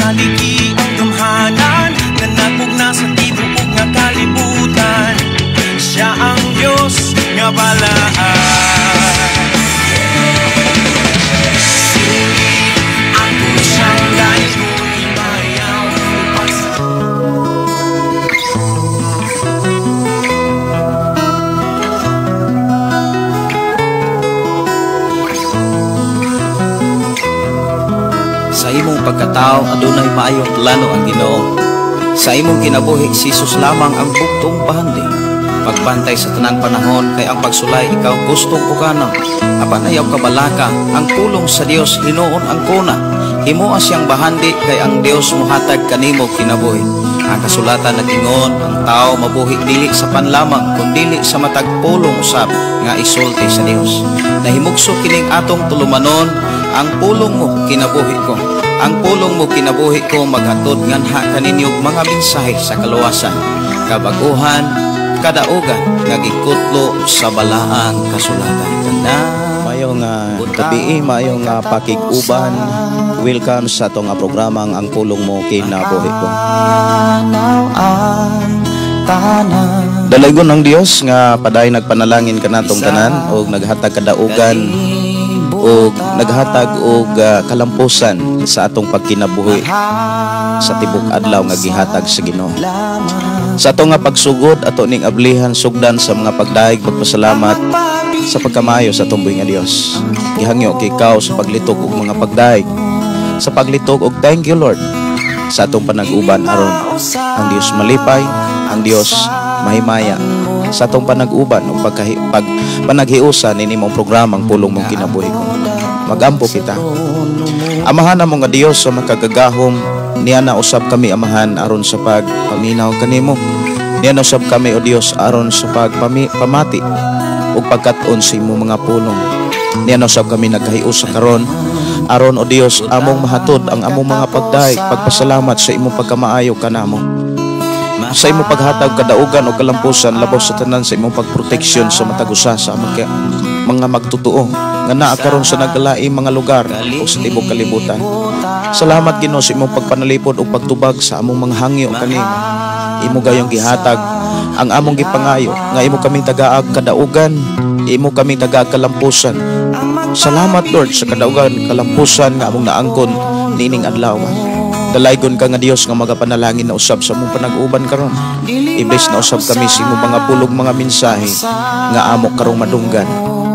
Gisaligi ang gamhanan nga nagmugna sa tibuok nga kalibutan. Siya ang Dios nga balaan. Sulit ako siyang daygon ibayaw. Sa imong pagkatao adunay maayong plano ang Ginoo. Sa imong kinabuhi si Jesus lamang ang bugtong bahandi. Pagbantay sa tanang panahon kay ang pagsulay ikaw gustong pugana. Apan ayaw kabalaka ang pulong sa Dios hinuon ang kuna. Himoa siyang bahandi kay ang Dios mohatag kanimo kinabuhi. Ang kasulatan nag-ingon ang tao mabuhi dili sa panlamang kundili sa matag pulong usab nga isulti sa Dios. Nahimugso kining atong tulumanon, ang pulong mo kinabuhi ko. Ang pulong mo kinabuhi ko maghatod nganha kaninyo mga mensahe sa kaluwasan, kabaguhan, kadaugan nga gikutlo sa balaang kasulatan. Mayong gabi, mayong pakig-uban. Welcome sa atong programang Ang Pulong Mo Kinabuhi Ko. Dalaygon ang Dios nga paday nagpanalangin kanatong tanan og naghatag kadaugan og naghatag og kalampusan sa atong pagkinabuhi sa tibok adlaw nga gihatag sa Ginoo. Sa atong nga pagsugod ato ning ablihan sugdan sa mga pagdayeg pagpasalamat sa pagkamayo sa atong buhi nga Dios. Gihangyo kay ikaw sa paglitok og mga pagdayeg, sa paglitok og thank you Lord sa atong panag-uban aron ang Dios malipay, ang Dios mahimaya sa atong panag-uban og panaghiusa nini mong programang Pulong Mong Kinabuhi Ko. Magampo kita. Amahan namo nga Dios sa makagagahom, niya na usab kami Amahan aron sa pagpaminaw kanimo. Niya na usab kami o Dios aron sa pagpamati ug pagkat-on sa imong mga pulong. Niya na usab kami nagkahiusa karon aron o Dios among mahatod ang among mga pagdayeg pagpasalamat sa imong pagkamaayo kanamo. Sa imong paghatag kadaugan o kalampusan labaw sa tanan sa imong pagproteksyon sa matag usa sa mga magtotoo nga naa karon sa nagkalaing mga lugar o sa tibuok kalibutan. Salamat Ginoo sa imong pagpanalipod ug pagtubag sa among mga hangyo kanimo. Imo gayong gihatag ang among gipangayo nga imo kaming tagaag kadaugan, imo kaming tagaag kalampusan. Salamat Lord sa kadaugan kalampusan nga among naangkon niining adlaw. Dalaygon ka nga Dios nga magapanalangin na usab sa among panag-uban karon. I-bless na usab kami sa imong mga pulong mga mensahe nga amo karong madunggan,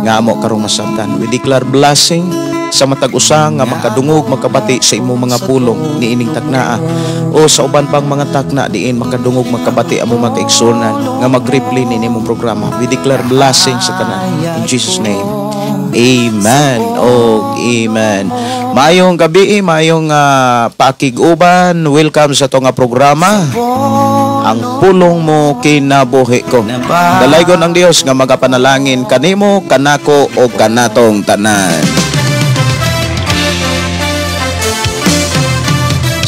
nga amo karong masabtan. We declare blessing sa matag usa nga makadungog makabati sa imong mga pulong niining taknaa o sa uban pang mga takna diin makadungog makabati among mga kaigsuonan nga mag-reply niini imong programa. We declare blessing sa tanan in Jesus name. Amen. Oh, amen. Maayong gabi, maayong pakig-uban. Welcome sa itong programa, Ang Pulong Mo Kinabuhi Ko. Dalaygon ang Dios nga magapanalangin kanimo, kanako o kanatong tanan.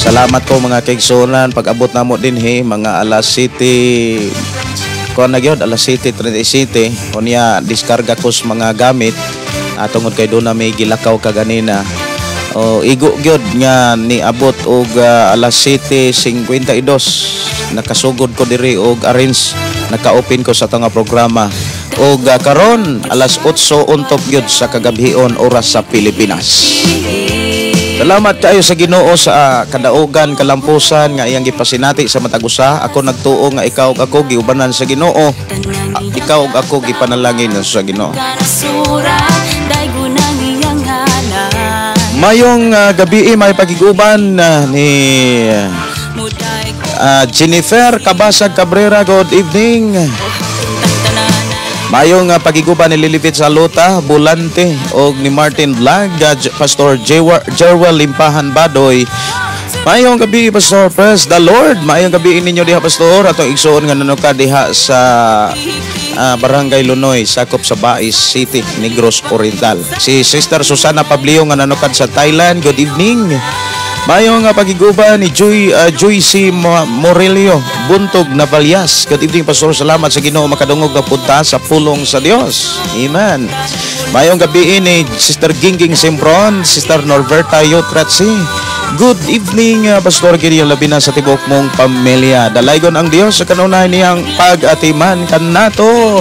Salamat po mga kaigsuonan. Pag-abot namo dinhi mga alas 7 kuan na gyud, alas 7:37 unya diskarga ko sa mga gamit tungod kay doon na may gilakaw kaganina. O igo gyud nga niabot og alas 7:52 nakasugod ko diri og arrange, naka-open ko sa atong programa og karon alas 8 untok gyud sa kagabhion oras sa Pilipinas. Salamat kayo sa Ginoo sa kadaugan kalampusan nga iyang gipasinati sa matag usa. Ako nagtuo nga ikaw ug ako giubanan sa Ginoo. Ikaw ug ako gipanalangin sa Ginoo. Mayong gabi may pagiguban ni Jennifer Kabasag Cabrera. Good evening. Mayong pagiguban ni Lilibet Salota Bulante og ni Martin Vlog, Pastor Jerwel Limpahan Badoy. Mayong gabi Pastor, praise the Lord. Mayong gabi ninyo diha Pastor, atong igsoon nga nanuka diha sa Barangay Lunoy, sakop sa Bais City, Negros Oriental. Si Sister Susana Pablio nga nanukad sa Thailand. Good evening. Mayong pagiguban ni Joyce Morelio Buntog Navalyas. Good evening Pastor, salamat sa Ginoo makadungog na punta sa pulong sa Dios. Amen. Mayong gabi ni Sister Gingging Simpron, Sister Norberta Yotratsi, Good evening, Pastor Gideon, labi na sa tibok mong pamilya. Dalaygon ang Dios sa kanunay niyang pag-atiman kanato.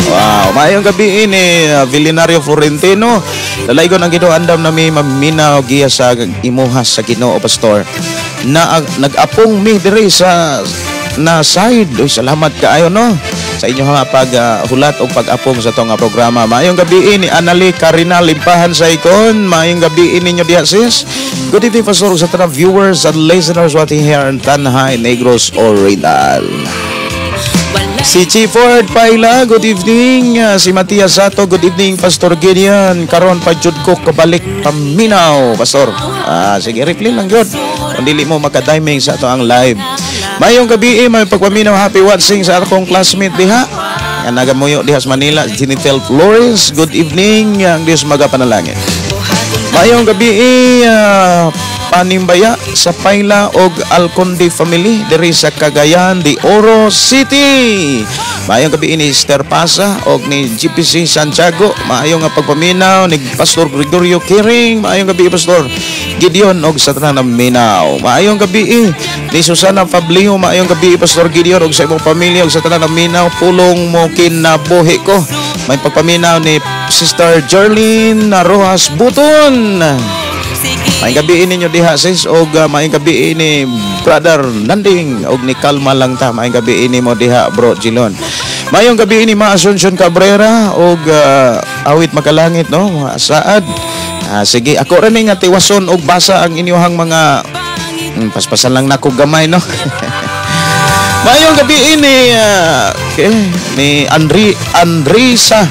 Wow, maayong gabi ni Villinario Florentino. Dalaygon ang Ginoo, andam nami maminaw giya sa imuha sa Ginoo, Pastor. Na nag-apong mi diri sa na side. Uy, salamat kaayo, no, sa inyong nga paghulat o pag-apong sa itong programa. Maayong gabi ni Anali Karina Limpahan sa ikon. Maayong gabi ninyo diha, sis. Good evening, Pastor, sa tanang viewers and listeners watching here in Tanjay, Negros Oriental. Si Chifford Paila, good evening. Si Matias Sato, good evening, Pastor Gideon. Karon pa jud ko kabalik paminaw, Pastor. Sige, reply lang yun kung dili mo makadiming sa ato ang live. Mayong gabi, may pagpaminaw, happy watching sa akong classmate diha nga nagamuyo diha sa Manila, Genitel Flores. Good evening, ang Dios magapanalangin. Mayong gabi, panimbaya sa Paila og Alconde family diri sa Cagayan de Oro City. Maayong gabi ni Esther Pasa og ni GPC Santiago. Maayong nga pagpaminaw ni Pastor Gregorio Kiring. Maayong gabi, Pastor Gideon, og sa tanan minaw. Maayong gabi ni Susana Fablio. Maayong gabi, Pastor Gideon, og sa imong pamilya og sa tanan minaw. Pulong mo kinabuhi ko. May pagpaminaw ni Sister Jerlyn Rojas Buton. Maayong gabi ninyo diha, sis, og maayong gabi ni Brother Nanding og ni Kalma lang ta. Maayong gabi nimo diha, Bro Jilon. Maayong gabi ni Ma Asuncion Cabrera og awit makalangit, no, saad. Sige, ako ra ni nga tiwason og basa ang inyong mga paspasan lang nako gamay, no. Maayong gabi ni okay, ni Andrisa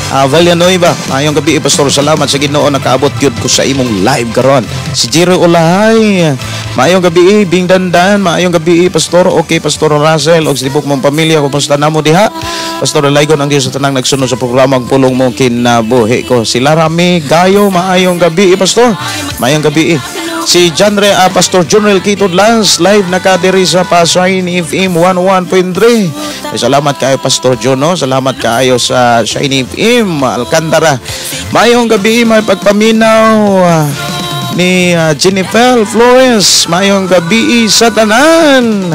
Villanueva. Maayong gabi, Pastor. Salamat sa Ginoo, nakaabot gyud ko sa imong live karon. Si Jiro Olahay. Maayong gabi, Bing Dandan. Maayong gabi, Pastor. Okay, Pastor Russell og sa tibok mong pamilya, kumusta namo diha? Pastor, laygon ang Dios sa tanang nagsunod sa programa ang Pulong Mo Kinabuhi Ko. Si Larami Gayo, maayong gabi, Pastor. Maayong gabi. Si Janre, Pastor Junrel Quito Lance, live nakadiri sa Shine FM 101.3. Salamat kayo, Pastor John, no? Salamat kayo sa Shine FM Alcantara. Maayong gabi, may pagpaminaw ni Jennifer Flores. Maayong gabi sa tanan.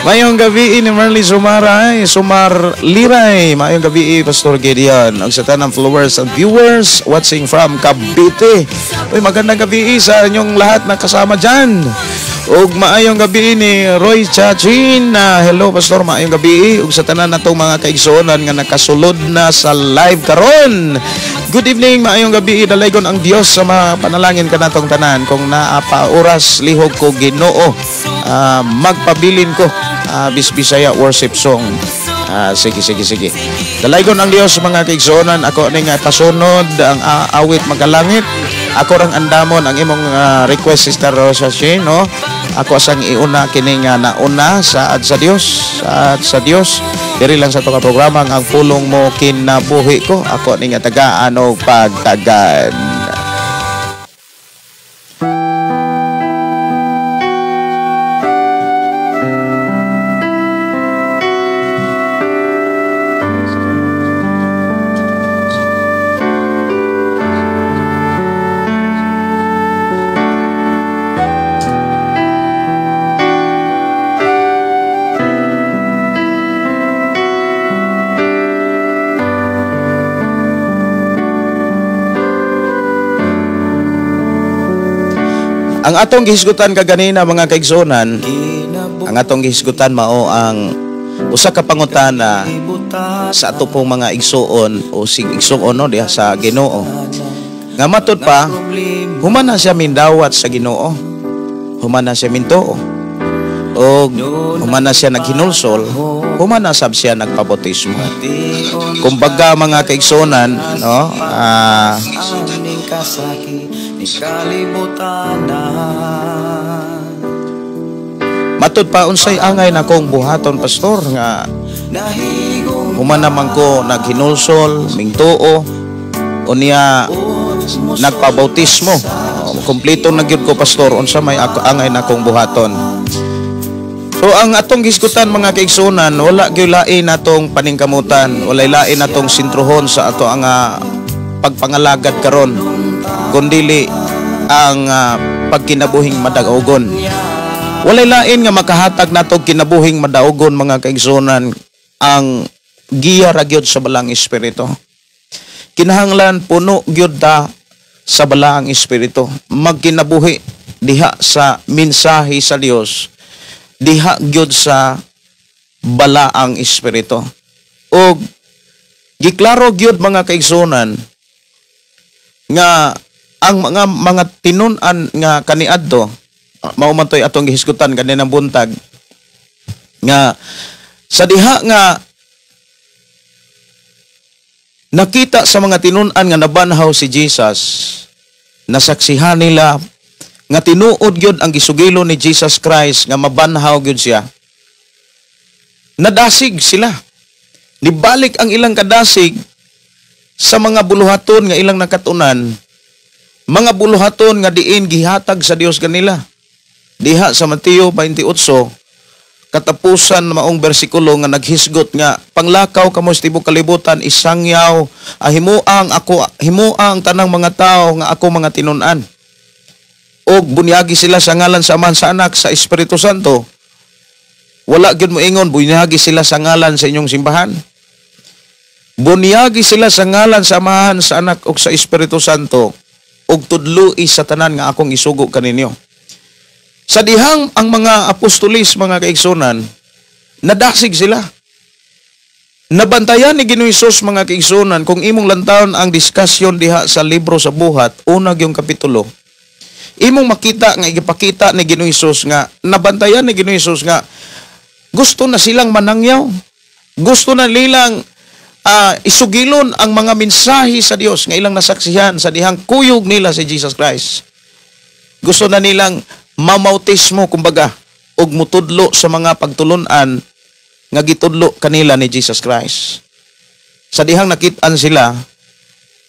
Maayong gabi ni Merly Sumaray, Sumar Liray. Maayong gabi, Pastor Gideon, ug sa tanang followers and viewers watching from Cavite. Uy, magandang gabi sa inyong lahat na kasama dyan. Ug maayong gabi ni Roy Chachin. Hello, Pastor, maayong gabi ug sa tanan natong mga kaigsuonan nga nakasulod na sa live karon. Good evening, maayong gabi, dalaygon ang Dios sa mga panalangin kanatong tanan. Kung naa pa oras, lihog ko Ginoo, magpabilin ko Bisbisaya worship song. Sige. Dalaygon ang Dios, mga kaigsuonan. Ako ning pasunod ang awit magalangit. Ako rang andamon ang imong request, Sister Rosa Shane, no? Ako asang iuna kining nauna saad sa Dios, saad sa Dios. Diri lang sa ato programa ang Pulong Mo Kinabuhi Ko. Ako ning tagaan og pagtagan. Ang atong gihisgutan kaganina, mga kaigsuonan, ang atong gihisgutan mao ang usa ka pangutana sa ato pong mga igsuon o sig igsuon, no, diha sa Ginoo. Nga matud pa, human na siya mindawat sa Ginoo, human na siya mintuo, og human na siya naghinulsol, human na sab siya nagpabautismo. Kumbaga, mga kaigsuonan, no, matud pa, unsay angay na kong buhaton, Pastor, nga human naman ko naghinulsol, mingtuo, unya nagpabautismo, kompleto na gyud ko, Pastor, unsa may ako, angay na kong buhaton? So ang atong gisgutan, mga kaigsuonan, wala gyud lain natong paningkamutan, walay lain natong sintruhon sa ato ang pagpangalagad karon, kundili ang pagkinabuhing madaugon. Walay lain nga makahatag nato kinabuhing madaugon, mga kaigsuonan, ang giya ra gyud sa Balaang Espiritu. Kinahanglan puno gyud ta sa Balaang Espiritu. Magkinabuhi diha sa mensahe sa Dios, diha gyud sa Balaang Espiritu. Og giklaro gyud, mga kaigsuonan, nga ang mga tinun-an nga kaniadto mao man to'y atong gihisgutan kaninang buntag, nga sa diha nga nakita sa mga tinun-an nga nabanhaw si Jesus, nasaksihan nila nga tinuod gyud ang gisugilo ni Jesus Christ nga mabanhaw gyud siya. Nadasig sila. Nibalik ang ilang kadasig sa mga buluhaton nga ilang nakatunan, mga buluhaton nga diin gihatag sa Dios kanila. Diha sa Mateo 28, katapusan maong bersikulo nga naghisgot nga panglakaw kamo sa tibok kalibutan, isangyaw, himuang ako, himuang tanang mga tao nga ako mga tinun-an. Og bunyagi sila sa ngalan sa Amahan, sa Anak, sa Espiritu Santo. Wala gyud moingon bunyagi sila sa ngalan sa inyong simbahan. Bunyagi sila sa ngalan sa Amahan, sa Anak ug sa Espiritu Santo ug tudloi sa tanan nga akong isugo kaninyo. Sa dihang ang mga apostolis, mga kaigsunan, nadasig sila. Nabantayan ni Ginoong Hesus, mga kaigsunan, kung imong lantawon ang diskusyon diha sa libro sa Buhat, una gyung kapitulo. Imong makita nga igipakita ni Ginoong Hesus nga nabantayan ni Ginoong Hesus nga gusto na silang manangyaw. Gusto na nilang isugilon ang mga mensahe sa Dios nga ilang nasaksihan sa dihang kuyog nila si Jesus Christ. Gusto na nilang mamautismo kumbaga og mutudlo sa mga pagtulun-an nga gitudlo kanila ni Jesus Christ. Sa dihang nakit-an sila,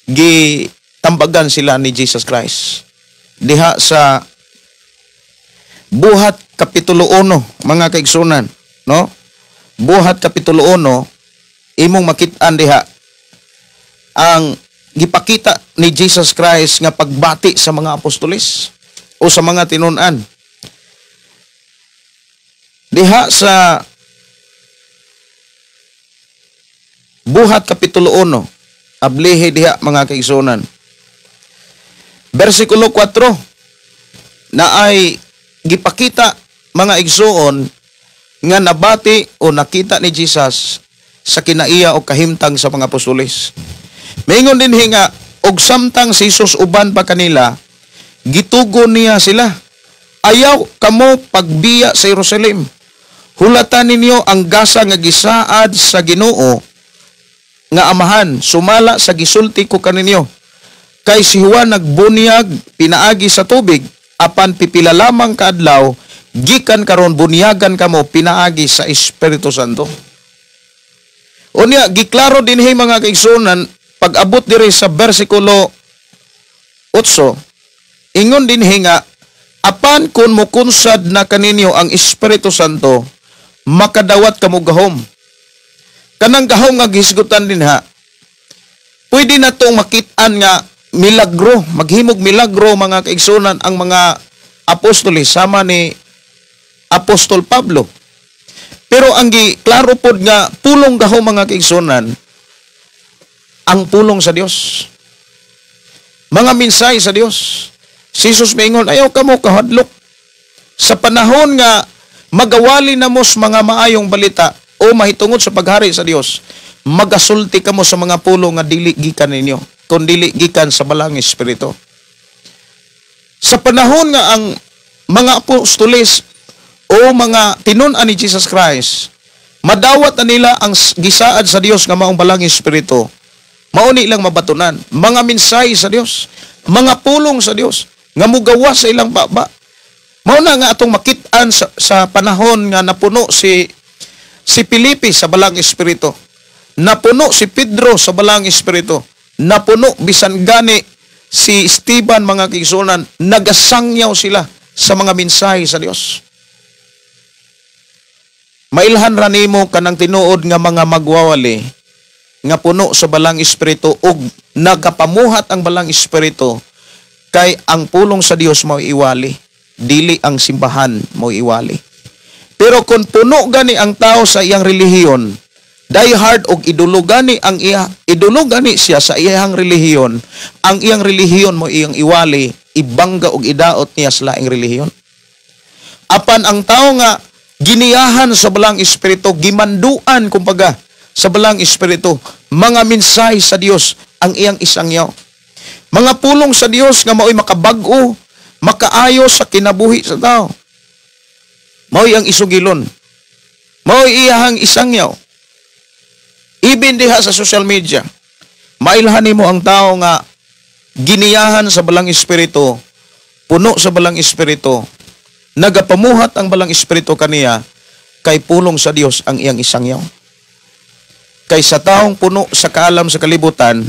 gitambagan sila ni Jesus Christ. Diha sa Buhat Kapitulo 1, mga kaigsunan, no? Buhat Kapitulo 1, imong makit-an diha ang gipakita ni Jesus Christ nga pagbati sa mga apostolis o sa mga tinun-an. Diha sa Buhat Kapitulo 1, ablihe diha, mga kaigsunan. Versikulo 4, na ay gipakita, mga igsuon, nga nabati o nakita ni Jesus sa kinaiya o kahimtang sa mga apostoles. Maingon din nga, og samtang si Jesus uban pa kanila, gitugon niya sila. "Ayaw kamo pagbiya sa Jerusalem. Hulatan ninyo ang gasa nga gisaad sa Ginoo nga Amahan, sumala sa gisulti ko kaninyo. Kay si Juan nagbunyag pinaagi sa tubig, apan pipila lamang kaadlaw gikan karon bunyagan kamo pinaagi sa Espiritu Santo." Unya giklaro dinhi, mga kaigsuonan, pag-abot diri sa bersikulo 8, ingon dinhi nga apan kun mokunsad na kaninyo ang Espiritu Santo, makadawat kamo gahom. Kanang gahom nga gihisgutan dinha, pwede na tong makit-an nga milagro, maghimog milagro, mga kaigsunan, ang mga apostoles sama ni Apostol Pablo. Pero ang giklaro pod nga pulong gahom, mga kaigsunan, ang pulong sa Dios. Mga mensahe sa Dios. Si Jesus maingon, "Ayaw kamo kahadlok. Sa panahon nga magawali na mo sa mga maayong balita o mahitungod sa paghari sa Dios, magasulti kamo sa mga pulong nga dili gikan ninyo, kun dili gikan sa Balaang Espiritu." Sa panahon nga ang mga apostoles o mga tinun-an ni Jesus Christ, madawat na nila ang gisaad sa Dios nga maong Balaang Espiritu, mao ni ilang mabatunan, mga mensahe sa Dios, mga pulong sa Dios nga mugawas sa ilang baba. Mao na nga atong makit-an sa panahon nga napuno si Felipe sa Balaang Espiritu, napuno si Pedro sa Balaang Espiritu, napuno bisan gani si Esteban, mga kaigsuonan, nagasangyaw sila sa mga mensahe sa Dios. Mailhan ra nimo kanang tinuod nga mga magwawali nga puno sa Balaang Espiritu ug nagapamuhat ang Balaang Espiritu. Kay ang pulong sa Dios mao iwali, dili ang simbahan mao iwali. Pero kung puno gani ang tao sa iyang relihiyon, die hard og idolo gani ang iya, idolo gani siya sa iyang relihiyon, ang iyang relihiyon mo iyang iwali, ibangga og idaot niya sa laing relihiyon. Apan ang tao nga giniyahan sa Balang Espiritu, gimanduan kumbaga sa Balang Espiritu, mga mensahe sa Dios ang iyang isangyaw. Mga pulong sa Dios nga mao'y makabag-o, makaayo sa kinabuhi sa tao. Mao'y ang isugilon. Mao'y iyahang isangyaw. Ibin diha sa social media, mailhan nimo ang tao nga giniyahan sa Balang Espiritu, puno sa Balang Espiritu, nagapamuhat ang Balang Espiritu kaniya, kay pulong sa Dios ang iyang isangyaw. Kay sa taong puno sa kaalam sa kalibutan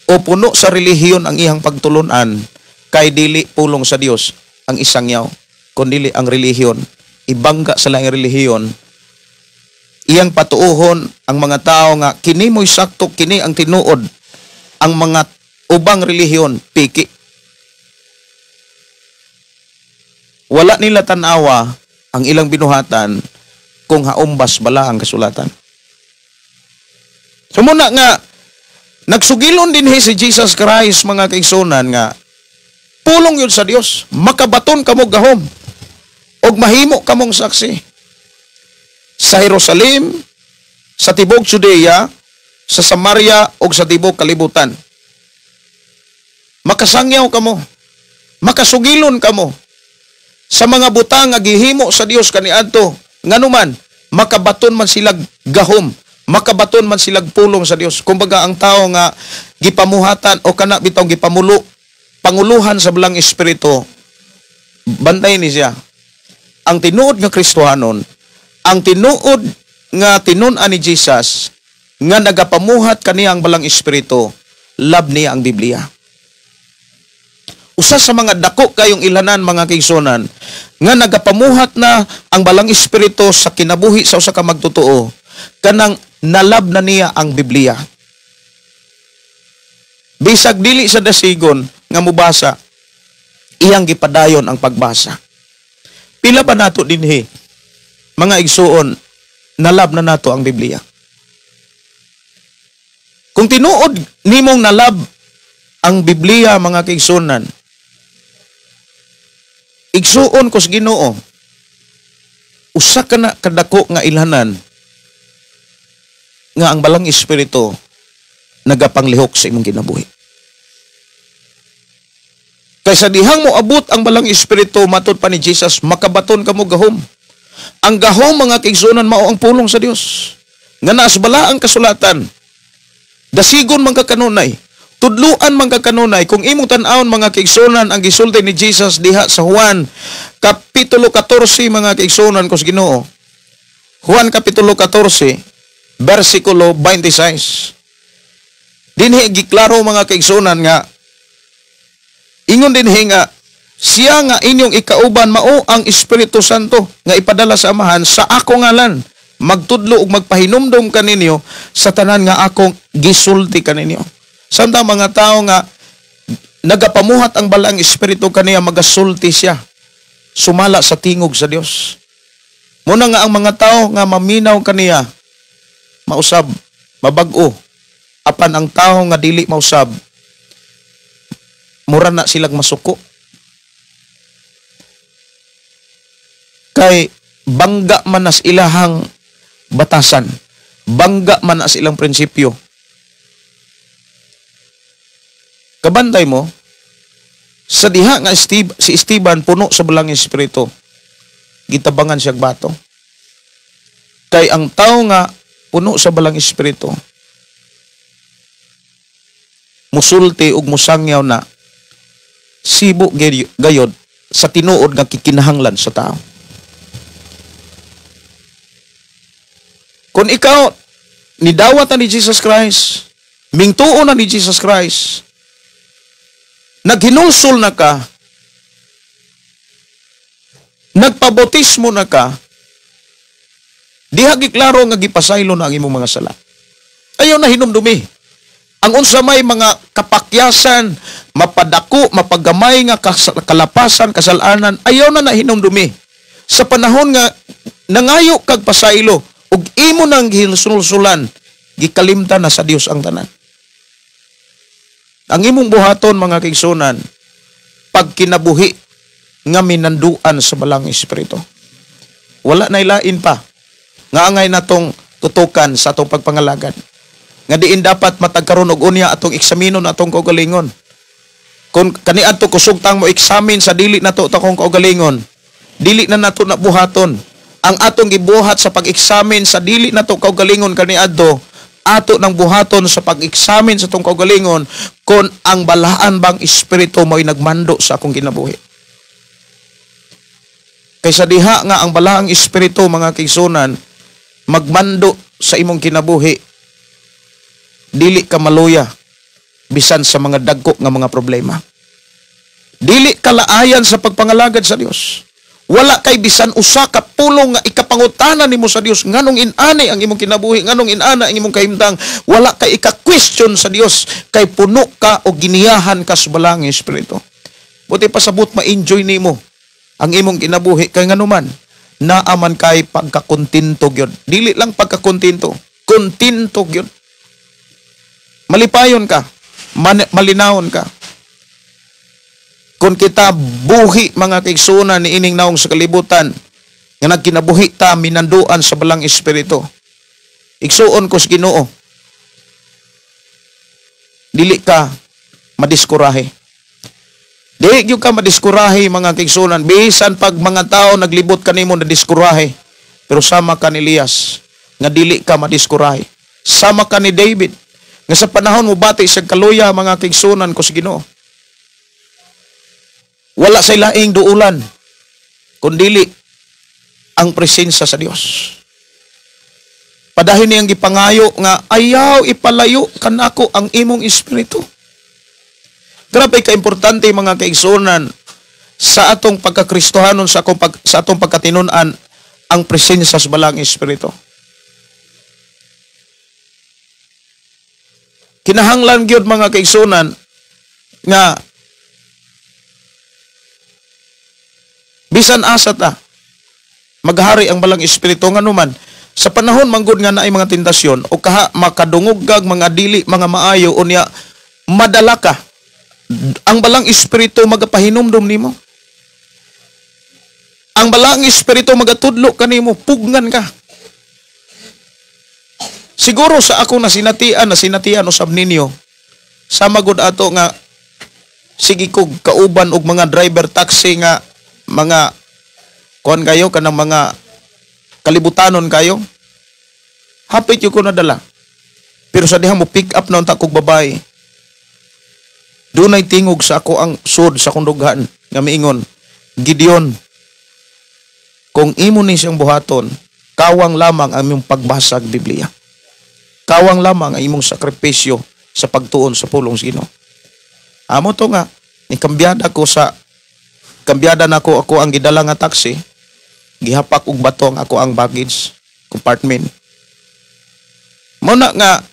o puno sa relihiyon ang iyang pagtulunan, kay dili pulong sa Dios ang isangyaw, kundili ang relihiyon. Ibangga sa laing relihiyon, iyang patuohon ang mga tao nga kini mo'y sakto, kini ang tinuod, ang mga ubang relihiyon piki. Wala nila tan-awa ang ilang binuhatan kung haumbas bala ang kasulatan. So muna nga nagsugilon din si Jesus Christ, mga kaigsunan, nga pulong yun sa Dios, makabaton kamo gahom og mahimo kamong saksi sa Jerusalem, sa tibok Judea, sa Samaria og sa tibok kalibutan. Makasangyaw kamo, makasugilon kamo sa mga butang nga gihimo sa Dios kaniadto, nganuman makabaton man silag gahom, makabaton man silag pulong sa Dios. Kumbaga ang tao nga gipamuhatan o kana bitaw gipamulo, panguluhan sa Balang Espiritu, bantay ni siya. Ang tinuod nga Kristohanon, ang tinuod nga tinun-an ni Jesus nga nagapamuhat kaniya ang Balang Espiritu, love niya ang Biblia. Usa sa mga dako kayong ilanan, mga kaigsunan, nga nagapamuhat na ang Balang Espiritu sa kinabuhi sa usa ka magtotoo, kanang nalab na niya ang Biblia. Bisag dili sa dasigon nga mubasa, iyang gipadayon ang pagbasa. Pila ba nato dinhi, mga igsuon, nalab na nato ang Biblia? Kung tinuod nimong nalab ang Biblia, mga kaigsunan, igsuon ko sa Ginoo, usa ka na kadako nga ilhanan nga ang Balang Espiritu nagapanglihok sa imong kinabuhi. Kaysa dihang mo abot ang Balang Espiritu, matud pa ni Jesus, makabaton kamo gahom. Ang gahom, mga kaigsunan, mao ang pulong sa Dios nga naas bala ang kasulatan. Dasigon man ka kanunay, tudluan man ka kanunay. Kung imong tan-awon, mga kaigsunan, ang gisulti ni Jesus diha sa Juan kapitulo 14, mga kaigsunan ko sa Ginoo. Juan kapitulo 14 bersikulo 26. Dinhi giklaro, mga kaigsunan, nga ingon dinhi nga siya nga inyong ikauban mao ang Espiritu Santo nga ipadala sa Amahan sa ako ngalan, magtudlo ug magpahinumdom kaninyo sa tanan nga akong gisulti kaninyo. Samtang mga tao nga nagapamuhat ang Balang Espiritu kaniya, magasulti siya sumala sa tingog sa Dios. Muna nga ang mga tao nga maminaw kaniya mausab, mabag-o. Apan ang tao nga dili mausab, mura na silang masuko. Kay bangga man as ilahang batasan, bangga man as ilang prinsipyo. Kabantay mo, sa diha nga si Esteban puno sa Balang Espiritu, gitabangan siyang bato. Kay ang tao nga puno sa Balang Espiritu, musulti ug musangyaw na sibo gayod sa tinuod nga kikinahanglan sa tao. Kung ikaw nidawat na ni Jesus Christ, mingtuo na ni Jesus Christ, naghinulsol na ka, nagpabautismo na ka, diha giklaro nga gipasaylo na ang imong mga sala. Ayaw na hinumdumi Ang unsa may mga kapakyasan, mapadako, mapagamay nga kalapasan, kasalanan, ayaw na nahinumdumi. Sa panahon nga nangayo kag pasaylo ug imo nang gisulsulan, gikalimtan na sa Dios ang tanan. Ang imong buhaton, mga kaigsunan, pagkinabuhi nga minanduan sa Balang Espiritu. Wala na ilain pa nga angay natong tutukan sa atong pagpangalagad. Nga diin dapat matagkaron og unya atong eksaminon atong kaugalingon. Kung kaniadto kusog tang mo eksamin sa dili nato akong kaugalingon, dili na nato na buhaton. Ang atong gibuhat sa pag-eksamin sa dili nato kaugalingon kaniadto, ato nang buhaton sa pag-eksamin sa atong kaugalingon kung ang balaan bang espiritu mo'y nagmando sa akong kinabuhi. Kaysa diha nga ang balaang espiritu, mga kaigsunan, magmando sa imong kinabuhi, dili ka maluya bisan sa mga dagko nga mga problema. Dili ka laayan sa pagpangalagad sa Dios. Wala kay bisan usa ka pulong nga ikapangutana nimo sa Dios nganong inani ang imong kinabuhi, nganong inana ang imong kahimtang. Wala kay ika-question sa Dios kay puno ka o giniyahan ka sa Balaang Espiritu. Buti pasabot ma-enjoy nimo ang imong kinabuhi kay nganuman naaman kay pagkakontento gyud. Dili lang pagkakontento, kontento gyud. Malipayon ka, malinawon ka. Kung kita buhi, mga kaigsunan, ni ining naong sa kalibutan nga nagkinabuhi ta minanduan sa Balang Espiritu, igsuon ko sa Ginoo, dili ka madiskurahe. Dili gyud ka madiskurahe, mga kaigsunan, bisan pag mga tao naglibot kanimo na diskurahe, pero sama ka ni Elias nga dili ka madiskurahe. Sama ka ni David nga sa panahon mo bati sa kaluya, mga kaigsunan ko sa Ginoo. Wala sa ilaing duulan, kundili ang presensya sa Dios. Padahin niyang gipangayo nga ayaw ipalayo kanako ang imong espiritu. Grabe ka-importante, mga kaigsunan, sa atong pagkakristohanon, sa atong pagkatinunan ang presensya sa Balang Espiritu. Kinahanglan gyud, mga kaigsunan, nga bisan asa ta maghari ang Balang Espiritu, nganuman sa panahon manggod nga naay mga tentasyon o kaha makadungog kag mga dili mga maayo, unya madala ka, ang Balang Espiritu magapahinumdum nimo. Ang Balang Espiritu magatudlo kanimo, pugnan ka. Siguro sa ako nasinatian usab ninyo, sama gud ato nga sige kog kauban og mga driver taxi nga mga kuan kayo kanang mga kalibutanon kayo, hapit yung ko nadala. Pero sa diha mo pick up na unta kog babae, dunay tingog sa ako ang sud sa akong dughan nga miingon, "Gideon, kung imo ni siyang buhaton, kawang lamang ang imong pagbasa og Biblia. Kawang lamang ang imong sakripisyo sa pagtuon sa pulong sa Ginoo." Amo to nga nikambyada ko sa kambyada nako ako ang gidala nga taxi, gihapak og bato ang ako ang baggage compartment. Muna nga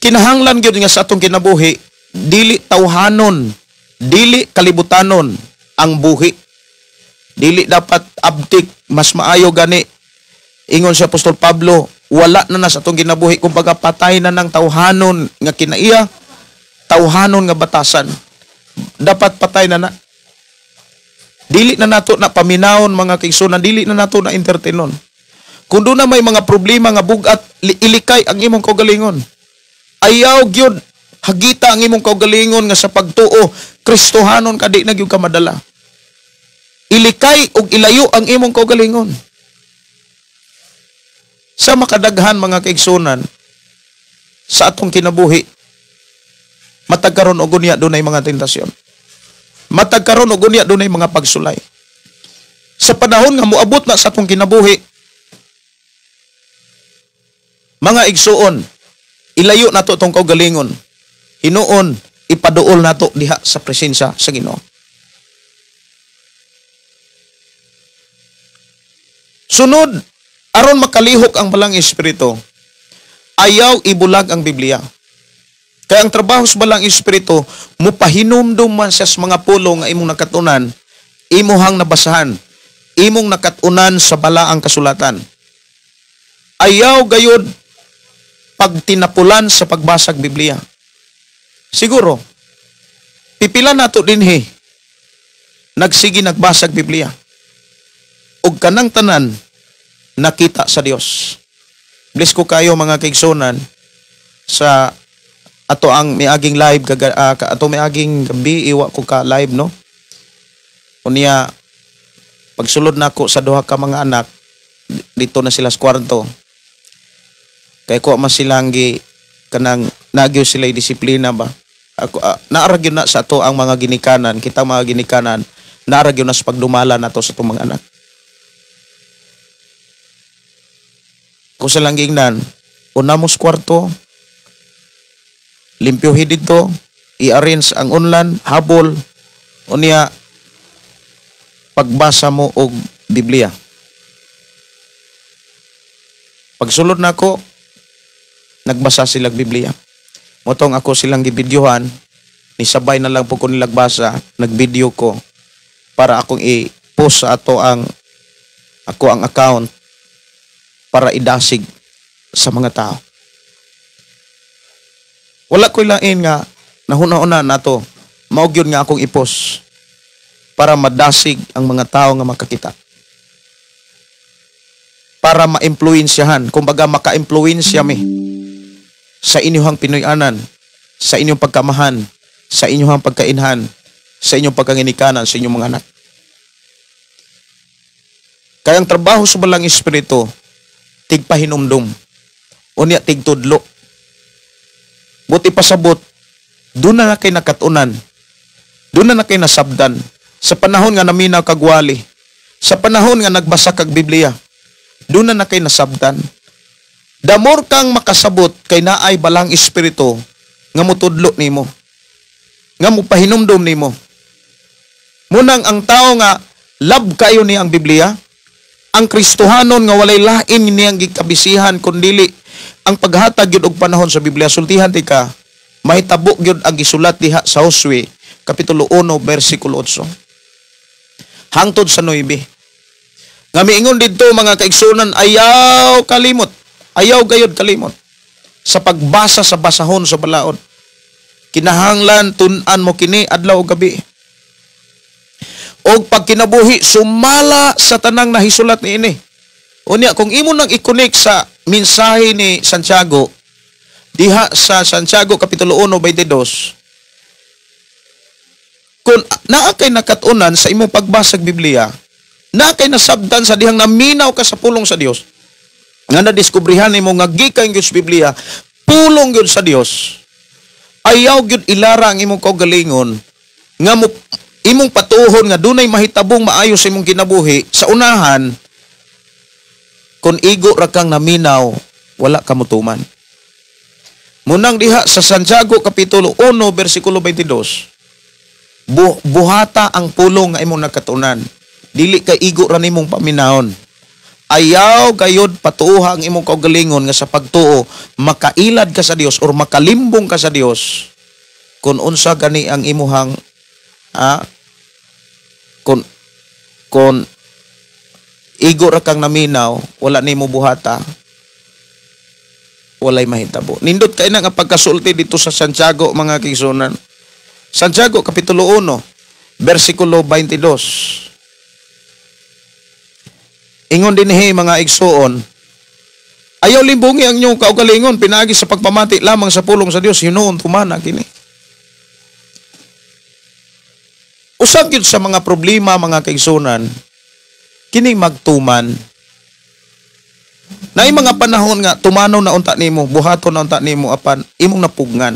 kinahanglan gyud nga sa atong kinabuhi dili tawhanon, dili kalibutanon ang buhi. Dili dapat abtik, mas maayo gani ingon si Apostol Pablo, wala na na sa atong kinabuhi, kumbaga patay na ng tawhanon nga kinaiya, tawhanon nga batasan. Dapat patay na na. Dili na nato na paminawon, mga kaigsunan, dili na nato na entertainon. Kung doon na may mga problema nga bugat, ilikay ang imong kaugalingon. Ayaw gyud hagita ang imong kaugalingon nga sa pagtuo Kristohanon ka, di na gyud ka madala. Ilikay og ilayo ang imong kaugalingon. Sa makadaghan, mga kaigsunan, sa atong kinabuhi, matag karon og unya dunay mga tentasyon. Matag karon og unya dunay mga pagsulay. Sa panahon nga moabot na sa atong kinabuhi, mga igsuon, ilayo nato tong kaugalingon. Hinuon, ipaduol nato diha sa presensya sa Ginoo. Sunod, aron makalihok ang Balang Espiritu, Ayaw ibulag ang Biblia. Kaya ang trabaho sa Balaang Espiritu, mupahinumdum man siya sa mga pulong nga imong nakatunan, imuhang nabasahan, imong nakatunan sa balaang kasulatan. Ayaw gayod pagtinapulan sa pagbasag Biblia. Siguro, pipila nato dinhi, nagsige nagbasag Biblia. Ug kanang tanan, nakita sa Dios. Bless ko kayo, mga kaigsunan, sa ato ang miaging live ato miaging gabi iwa ko ka live, no. Unya pagsulod nako sa duha ka mga anak dito na sila sa kwarto. Kay ko man silang gi kanang nagyo sila disiplina ba. Ako naara gyud na sa ato ang mga ginikanan, kita mga ginikanan, naara gyud na sa pagdumala nato sa atong mga anak. Kung silang giingnan, una mo sa kwarto, limpyohi dito, i-arrange ang unlan, habol, unya, pagbasa mo og Biblia. Pagsulod nako, nagbasa silang Biblia. Motong ako silang gibidyohan, nisabay na lang po ko nilagbasa, nagvideo ko para akong i-post sa ato ang ako ang account para idasig sa mga tao. Wala ko'y lain nga nahuna-una nato, mao gyud nga akong i-post para madasig ang mga tao nga makakita. Para maimpluwensyahan, kumbaga maka-impluwensya mi sa inyong Pinoy-anan, sa inyong pagkamahan, sa inyong pagkainhan, sa inyong pagkanginikanan, sa inyong mga anak. Kaya ang trabaho sa Balang Espiritu, tigpahinumdum, unya tigtudlo. Buti pasabot, doon na na kay nakatunan, doon na na kay nasabdan, sa panahon nga naminaw kag wali, sa panahon nga nagbasa kag Biblia, doon na na kay nasabdan. Damor kang makasabot kay naay Balang Espiritu nga mutudlo nimo, nga mupahinumdum nimo. Munang ang tao nga love kayo ni ang Biblia, ang Kristohanon nga walay lain niyang gikabisihan kundili ang paghatag gyud og panahon sa Biblia. Sultihan ti ka, mahitabo gyud ang gisulat diha sa Josue kapitulo 1 bersikulo 8 hangtod sa 9. Nga miingon didto, mga kaigsunan, ayaw kalimot, ayaw gayud kalimot sa pagbasa sa basahon sa balaod. Kinahanglan tun-an mo kini adlaw ug gabi. Og pagkinabuhi sumala sa tanang nahisulat niini. Unya kung imo nang i-connect sa mensahe ni Santiago diha sa Santiago kapitulo 1:22, kung naa kay nakat-unan sa imong pagbasa og Biblia, naa kay nasabdan sa dihang naminaw ka sa pulong sa Dios, nga nadiskubrihan nimo nga gikan gyud sa Biblia, pulong gyud sa Dios, ayaw gyud ilara ang imong kaugalingon nga mo, imong patuhon nga dunay mahitabong maayo sa imong kinabuhi sa unahan. Kung igo ra kang naminaw, wala ka motuman. Munang diha sa Santiago kapitulo 1 bersikulo 22, buhata ang pulong nga imong nakatunan, dili kay igo ra nimong paminahon. Ayaw gayod patuoha ang imong kaugalingon nga sa pagtuo makailad ka sa Dios or makalimbong ka sa Dios kung unsa gani ang imuhang kung igo ra kang naminaw, wala nimo buhata, walay mahitabo. Nindot kay na nga pagkasulti dito sa Santiago, mga kaigsunan. Santiago kapitulo 1 bersikulo 22. Ingon dinhi, mga igsuon, ayaw limbungi ang inyong kaugalingon pinaagi sa pagpamati lamang sa pulong sa Dios, hinuon tumana kini. Usab gyud sa mga problema, mga kaigsunan, kini magtuman. Naay mga panahon nga tumanaw na unta nimo, buhaton na unta nimo apan imong napugngan.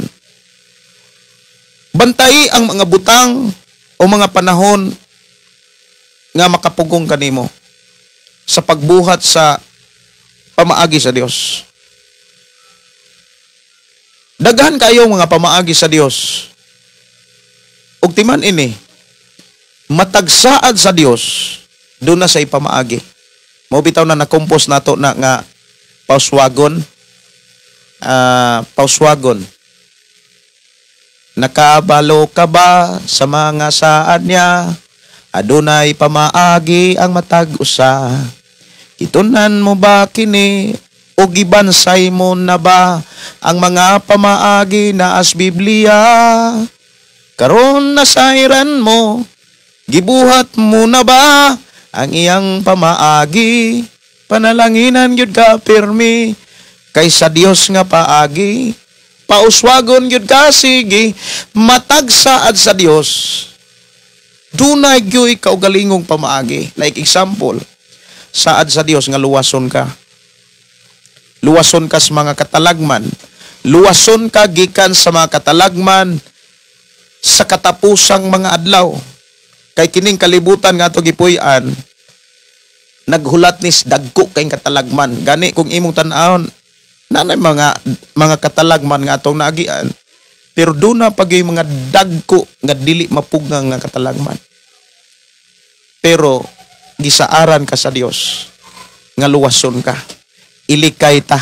Bantayi ang mga butang o mga panahon nga makapugong kanimo sa pagbuhat sa pamaagi sa Dios. Daghan kayo mga pamaagi sa Dios. Ug timan ini, matagsaad sa Dios, doon na sa ipamaagi. Mao bitaw na nakompos nato na nga pauswagon. Pauswagon. Nakabalo ka ba sa mga saad niya? Adunay pamaagi ang matag usa. Gitunan mo ba kini o gibansay mo na ba ang mga pamaagi na as Biblia? Karon nasayran mo, gibuhat mo na ba ang iyang pamaagi? Panalanginan gyud ka pirmi kay sa Dios nga paagi. Pauswagon gyud ka sige, matag saad sa Dios. Dunay gyud kaugalingong pamaagi. Like example, saad sa Dios nga luwason ka. Luwason ka sa mga katalagman. Luwason ka gikan sa mga katalagman sa katapusang mga adlaw. Kay kining kalibutan nga ato gipuy-an, naghulat nis dagko kay katalagman. Gani kung imong tan-awon, nanay mga katalagman nga atong naagian, pero duna pa gyud mga dagko nga dili mapugngan nga katalagman. Pero gisaaran ka sa Dios nga luwason ka. Ilikay ta.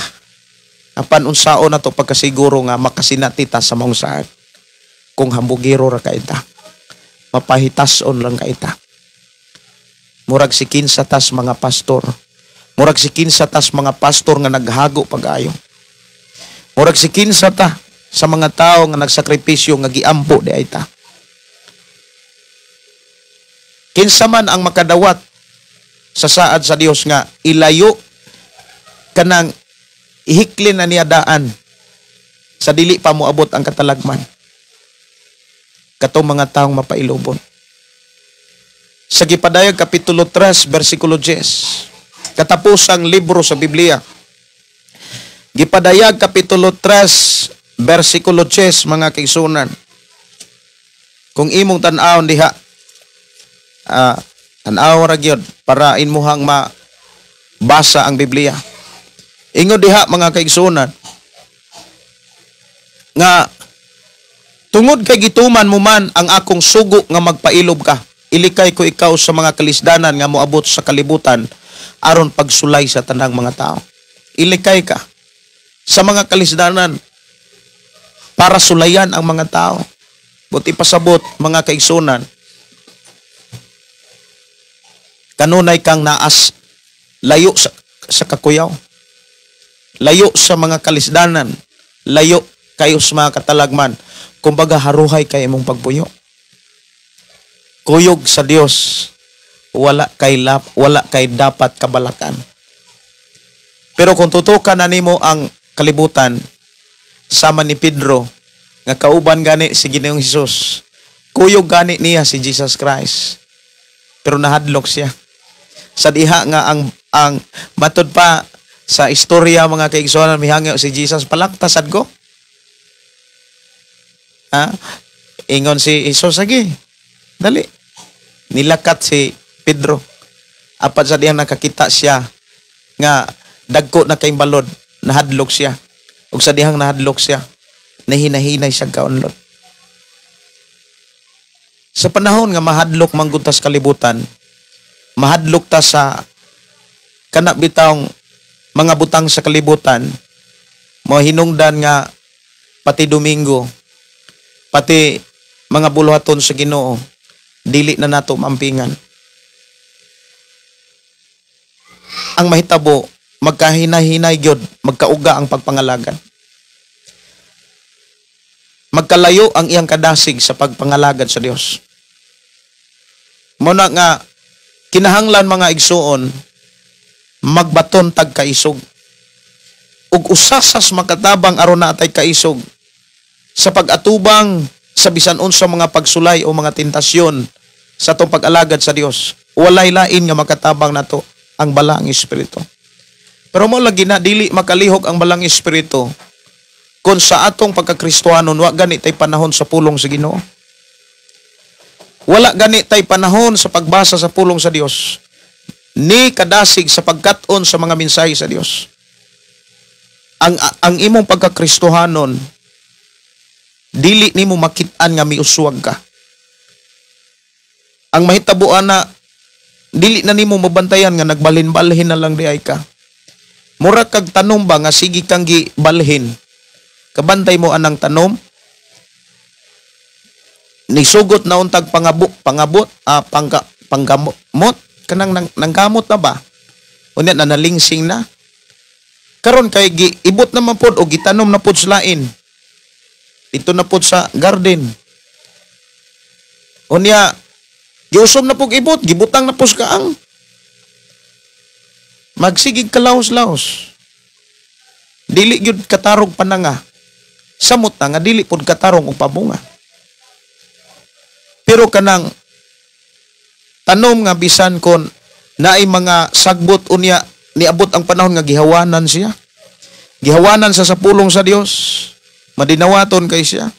Apan unsaon na to pagkasiguro nga makasinati ta sa maong saad. Kung hambugiro ra kay ta, mapahitason lang kay ta. Murag si kinsa tas mga pastor. Murag si kinsa tas mga pastor nga naghago pag-ayo. Murag si kinsa ta sa mga tao nga nagsakripisyo nga giampo di ay ta. Kinsa man ang makadawat sa saad sa Dios nga ilayo kanang ihiklin na niya daan sa dili pa moabot ang katalagman, katong mga taong mapailobon. Sa Gipadayag Kapitulo 3, versikulo 10, katapusang libro sa Biblia. Gipadayag Kapitulo 3, versikulo 10, mga kaigsunan. Kung imong tan-awon diha, tan-aw ra gyud para inmuhang mabasa ang Biblia. Ingon diha mga kaigsunan nga tungod kay gituman mo man ang akong sugo nga magpailob ka, ilikay ko ikaw sa mga kalisdanan nga moabot sa kalibutan aron pagsulay sa tanang mga tao. Ilikay ka sa mga kalisdanan para sulayan ang mga tao. Buti pasabot mga kaigsunan, kanunay kang naas layo sa kakuyaw, layo sa mga kalisdanan, layo kayo sa mga katalagman. Kumbaga haruhay kay imong pagpuyo. Kuyog sa Dios, wala kay dapat kabalakan. Pero kung tutukan na nimo ang kalibutan, sama ni Pedro nga kauban gani si Ginoong Hesus, kuyog gani niya si Jesus Christ, pero nahadlok siya. Sa diha nga ang matud pa sa istorya mga kaigsuonan, mihangyo si Jesus, palaktasad ko. Ha? Ingon si Jesus, sige, dali. Nilakat si Pedro. Apat sa diyang nakakita siya nga dagko na kay balod, nahadlok siya. Ug sa dihang nahadlok siya, nahinahinay siya kaunlod. Sa panahon nga mahadlok manggod ta sa kalibutan, mahadlok ta sa kana bitawng mga butang sa kalibutan, mohinungdan nga pati Domingo, pati mga buluhaton sa Ginoo, dili na nato mampingan. Ang mahitabo, magkahinahinay gyud, magkauga ang pagpangalagad. Magkalayo ang iyang kadasig sa pagpangalagad sa Dios. Muna nga kinahanglan mga igsuon, magbaton tag kaisog. Ug usasas makatabang aron natay kaisog sa pag-atubang sa bisan unsa mga pagsulay o mga tentasyon sa atong pag-alagad sa Dios. Walay lain nga makatabang nato ang Balaang Espiritu. Pero mo lagi na dili makalihok ang Balaang Espiritu kung sa atong pagkakristohanon wa gani tay panahon sa pulong sa Ginoo. Wala gani tay panahon sa pagbasa sa pulong sa Dios, ni kadasig sa pagkat-on sa mga mensahe sa Dios. Ang imong pagkakristohanon dili nimo makit-an nga miuswag ka. Ang mahitabuan na dili na nimo mabantayan nga nagbalhin-balhin na lang di ay ka. Mura kag tanom ba nga sige kang gibalhin. Kabantay mo anang tanom, nisugot na untag pangabot, panggamot, kanang nanggamot na ba? Unya na nalingsing na. Karon kay giibot naman pod o gitanom na pod sa lain. Dito na pod sa garden. Unya giusom na pug ibot, gibutang na pod sa kaang. Magsigig kalaos-laos. Dili gyud katarong pananga. Samot na nga dili pod katarong og pabunga. Pero kanang tanom nga bisan kon naay mga sagbot, unya niabot ang panahon nga gihawanan siya. Gihawanan sa pulong sa Dios. Madinawaton kay siya.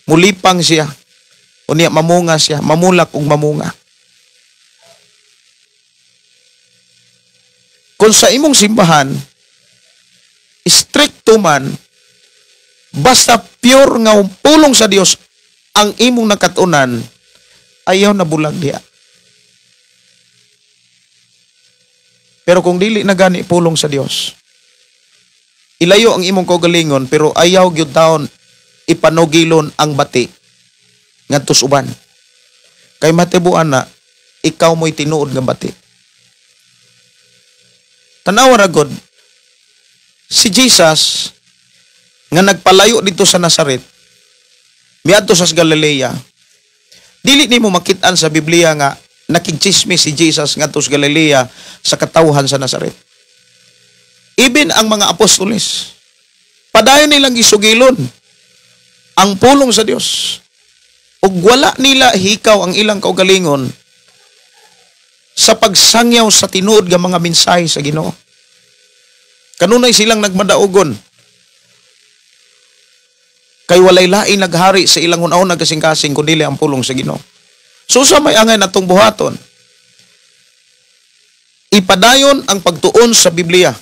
Mulipang siya. Unya mamunga siya, mamulak og mamunga. Kung sa imong simbahan stricto man, basta pure nga pulong sa Dios ang imong nakatunan, ayaw na bulag diha. Pero kung dili na gani pulong sa Dios, ilayo ang imong kaugalingon, pero ayaw gyud taon ipanugilon ang bati ngadto sa uban. Kay matibuan na ikaw mo'y tinuod nga bati. Tanawa ra gud si Jesus nga nagpalayo dito sa Nazaret, miadto sa Galilea. Dili nimo makit-an sa Biblia nga nakigchismis si Jesus ngadto sa Galilea sa katawhan sa Nazaret. Even ang mga apostoles, padayon nilang gisugilon ang pulong sa Dios. Ug wala nila hikaw ang ilang kaugalingon sa pagsangyaw sa tinuod nga mga mensahe sa Ginoo. Kanunay silang nagmadaogon. Kay walay lain naghari sa ilang hun-ahon nagkasing-kasing kundi ang pulong sa Ginoo. So sa may angay natong buhaton, ipadayon ang pagtuon sa Biblia.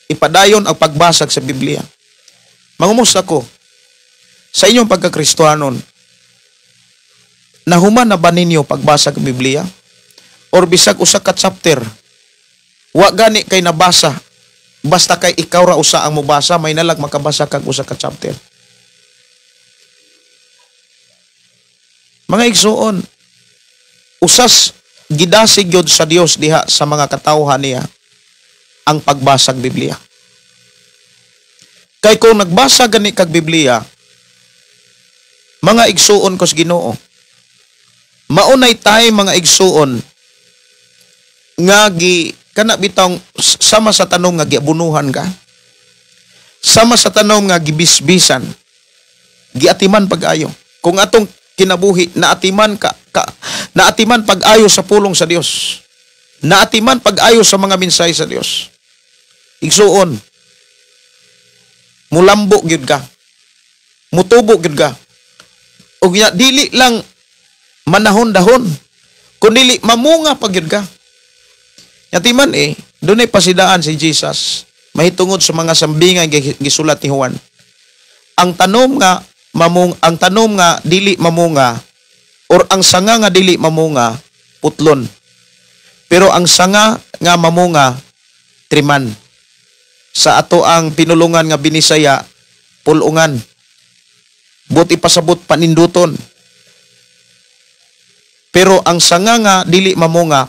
Ipadayon ang pagbasag sa Biblia. Mangumusta ko sa inyong pagkakristohanon, nahuman na ba ninyo pagbasa sa Biblia? Or bisag usa ka chapter, wa gani kay nabasa, basta kay ikaw ra usa ang mobasa, may nalag makabasa kag usa ka chapter. Mga igsuon, usas gidasig gyud sa Dios diha sa mga katawhan niya ang pagbasag Biblia. Kay kung nagbasa gani kag Biblia, mga igsuon kos Ginoo, maunay tay mga igsuon nga gi kana bitong sama sa tanong nga giabunuhan ka, sama sa tanong nga gibisbisan, giatiman pag-ayo. Kung atong kinabuhi naatiman ka naatiman pag-ayo sa pulong sa Dios, naatiman pag-ayo sa mga mensahe sa Dios, igsuon, mulambo gyud ka, mutubo gyud ka. Ug dili lang manahon-dahon, kundi mamunga pa gyud ka. Yatiman dunay pasidaan si Jesus mahitungod sa mga sambingay gisulat ni Juan. Ang tanom nga ang tanom nga dili mamunga, or ang sanga nga dili mamunga, putlon. Pero ang sanga nga mamunga, triman. Sa ato ang pinulungan nga Binisaya, pulungan. Buti pasabot paninduton. Pero ang sanga nga dili mamunga,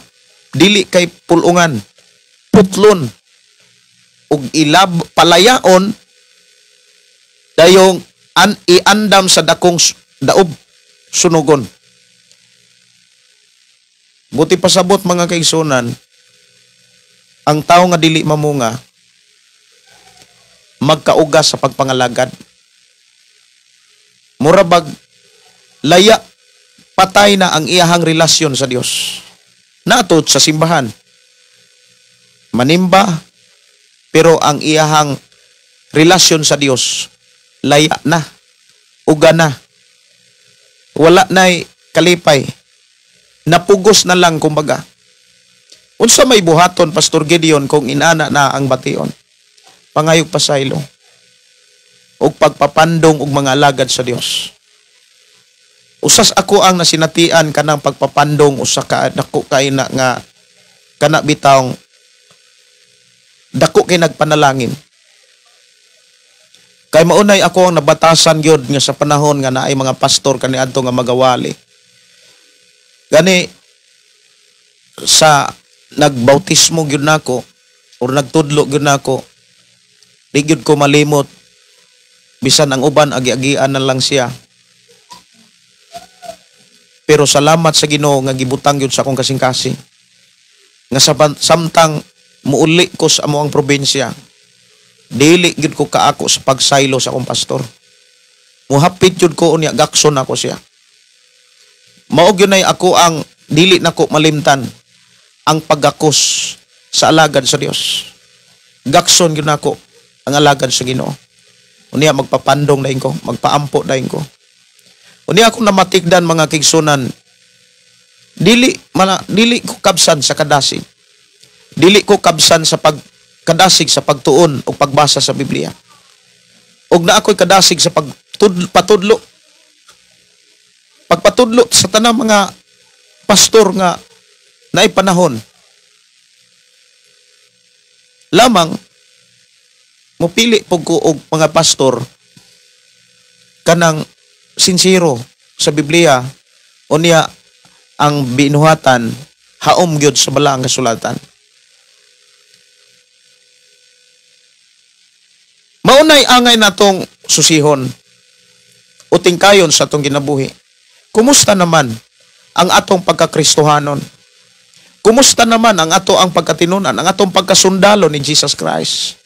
dili kay pulungan, putlon. Ug ilab palayaon dayong iandam sa dakong daob sunugon. Buti pasabot mga kaigsunan, ang tao nga dili mamunga magkaugas sa pagpangalagad. Mura bag laya, patay na ang iyahang relasyon sa Dios. Natot sa simbahan, manimba, pero ang iyahang relasyon sa Dios laya na, uga na, wala na'y kalipay, napugos na lang kumbaga. Unsa may buhaton, Pastor Gideon, kung inana na ang bation? Pangayog pasaylo og pagpapandong og mga alagad sa Dios. Usas ako ang nasinatian kanang pagpapandong usa ka dako kay na nga kana bitawng dako kay nagpanalangin. Kay maunay ako ang nabatasan gyud nga sa panahon nga naay mga pastor kaniadto nga magawali. Gani sa nagbautismo gyud nako or nagtudlo gyud nako, di gyud ko malimot bisan ang uban agi-agian na lang siya. Pero salamat sa Ginoo nga gibutang gyud sa akong kasing-kasing. Nga samtang muuli ko sa amoang probinsya, dili gyud ko kaako sa pagsaylo sa akong pastor. Muhapit gyud ko unya gakson ako siya. Mao gyud nay ako ang dili nako malimtan ang paggakos sa alagad sa Dios. Gakson gyud nako ang alagad sa Ginoo. Unya magpapandong dayon ko, magpaampo dayon ko. Unya akong namatikdan mga kigsunan, dili ko kabsan sa kadasig. Dili ko kabsan sa pagkadasig sa pagtuon o pagbasa sa Biblia. Og na ako'y kadasig sa patudlo. Pagpatudlo sa tanang mga pastor nga naay panahon. Lamang mupili pug ko og mga pastor kanang sinsero sa Biblia, unya ang binuhatan haom gyud sa balaang kasulatan. Maunay angay natong susihon o tingkayon sa atong ginabuhi. Kumusta naman ang atong pagkakristohanon? Kumusta naman ang ato ang pagkatinunan, ang atong pagkasundalo ni Jesus Christ?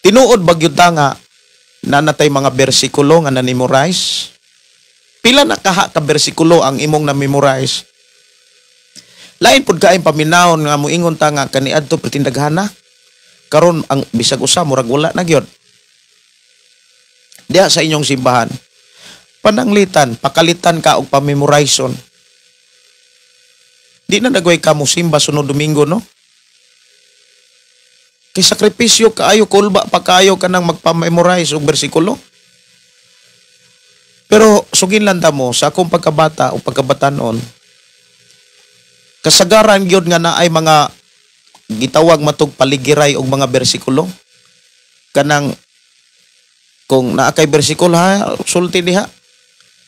Tinuod ba gyud ta nga nanatay mga bersikulo nga na-memorize? Pila na kaha ka bersikulo ang imong na-memorize? Lain pud kaayong paminawon nga moingon ta nga kaniadto pretindaghana. Karon ang bisag usa murag wala na gyud. Diha sa inyong simbahan, pananglitan, pakalitan ka og pamemorison. Di na nagway ka mo simba sunod Domingo, no? Kay sakripisyo kaayo, kulba pa kaayo ka nang magpa-memorize og bersikulo. Pero sugin lang ta mo sa akong pagkabata o pagkabatanon, kasagaran gyud nga naay mga gitawag matog paligiray og mga bersikulo. Kanang kung naa kay bersikulo ha, sulti diha.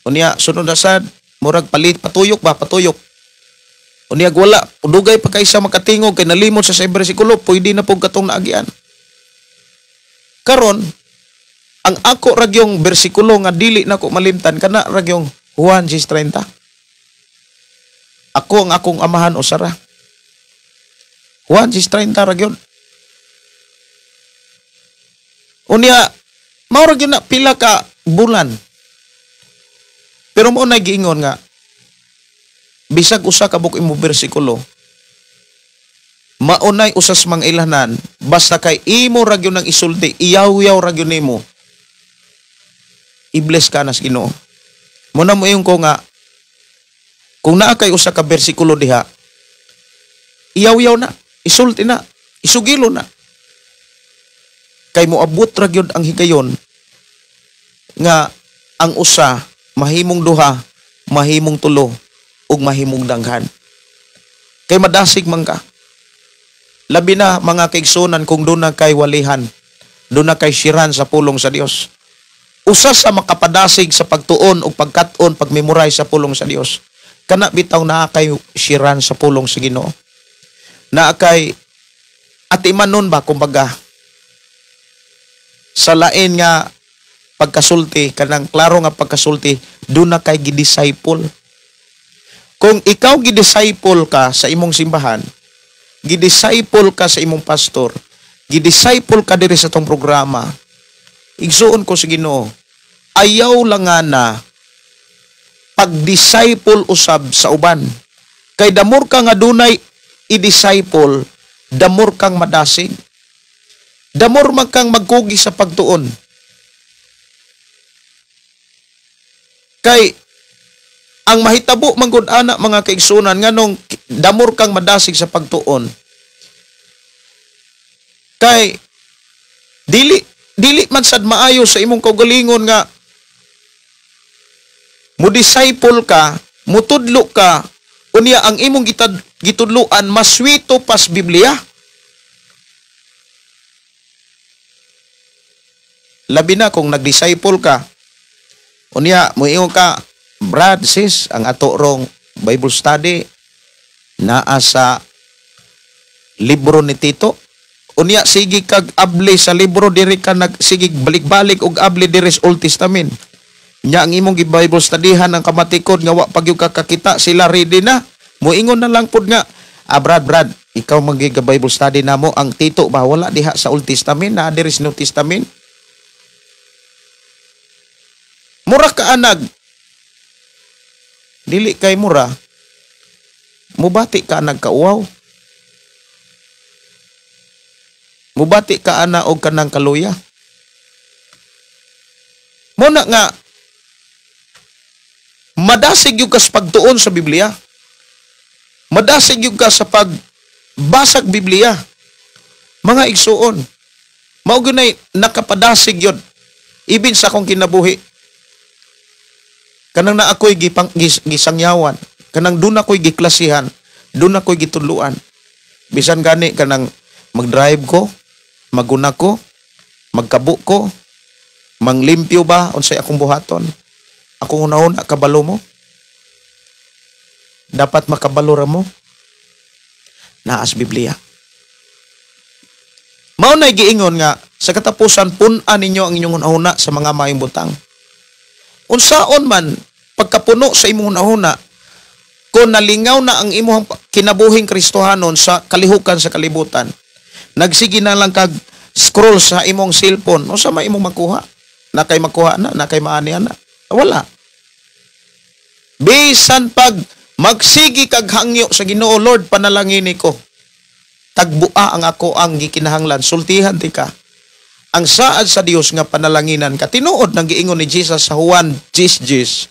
Unya sunod na sad murag palit patuyok ba, patuyok. Unya wala, dugay pa kaysa makatingog kay nalimot sa bersikulo, pwede na pug katong naagian. Karon ang ako ragyong bersikulo nga dili nako malimtan kana ragyong Juan 6:30. Ako ang akong amahan usara. Juan 6:30 ra gyud. Unya mao ra gyud na pila ka bulan. Pero mao na giingon nga bisag usa ka buok imo bersikulo, maunay usas mang ilanan, basta kay imo ra gyud nang isulti, iyaw-yaw ra gyud nimo, i-bless ka nas Ginoo. Muna mo ko nga kung naa kay usa ka bersikulo diha, iyaw-yaw na, isulti na, isugilo na. Kay moabot ra gyud ang higayon nga ang usa mahimong duha, mahimong tulo, ug mahimong daghan. Kay madasig man ka. Labi na mga kaigsunan kung doon na kay walihan, doon na kay siran sa pulong sa Dios. Usa sa makapadasig sa pagtuon o pagkat-on, pagmemorize sa pulong sa Dios. Kana bitaw naa kay siran sa pulong sa Ginoo. Naa kay atimanon ba kumbaga sa lain nga pagkasulti, kanang klaro nga pagkasulti, doon na kay gidisciple. Kung ikaw gidisciple ka sa imong simbahan, gidisciple ka sa imong pastor, gidisciple ka diri sa tong programa, igsuon ko sa Ginoo, ayaw lang nga na pag-disciple usab sa uban. Kay damor ka nga dunay i-disciple, damor kang madasig. Damor man kang magkugi sa pagtuon. Kay ang mahitabo manggod ana mga kaigsunan nganong damor kang madasig sa pagtuon. Kay dili man sad maayo sa imong kaugalingon nga mo disciple ka, mutudlo ka, unya ang imong gitudloan maswito pas Biblia. Labi na kung nag-disciple ka. Unya, muingon ka, "Brad, sis, ang ato rong Bible study naa sa libro ni Tito." Unya, sige kag abli sa libro, diri ka nag sige balik-balik og abli diri sa Old Testament. Nya ang imong gi-Bible studyhan ang kamatikod nga wa pa gyud ka kakita, sila ready na. Muingon na lang pud nga, "Ah, Brad, Brad, ikaw magiga Bible study namo ang Tito ba, wala diha sa Old Testament, naa diri sa New Testament." Mura ka anag. Dili kay mura. Mubati ka anag kauwaw. Mubati ka ana og kanang kaluya. Muna nga madasig yung ka sa pagtuon sa Biblia. Madasig yung ka sa pagbasag Biblia. Mga igsuon, mao gyud nakapadasig yun. Ibin sa akong kinabuhi. Kanang na ako'y gisangyawan, kanang doon ako'y giklasihan, doon ako'y gitudluan. Bisan gani kanang magdrive ko, maguna ko, magkabo ko, manglimpyo ba, unsay akong buhaton. Akong una-una, kabalo mo. Dapat makabalo ra mo. Naas Biblia. Mao na giingon nga, sa katapusan, pun-an ninyo ang inyong una-una sa mga maayong butang. Unsaon man, pagkapuno sa imong una-una, kung nalingaw na ang imong kinabuhing Kristohanon sa kalihukan sa kalibutan, nagsige na lang kag scroll sa imong cellphone, unsa may imong makuha? Na kay makuha na, na kay maani na. Wala. Bisan pag magsigi kag hangyo sa Ginoo, "Lord, panalangini ko. Tagbua ang ako ang gikinahanglan, sultihan ti ka." Ang saad sa Dios nga panalanginan ka, tinuod nang giingon ni Jesus sa Juan 10:10.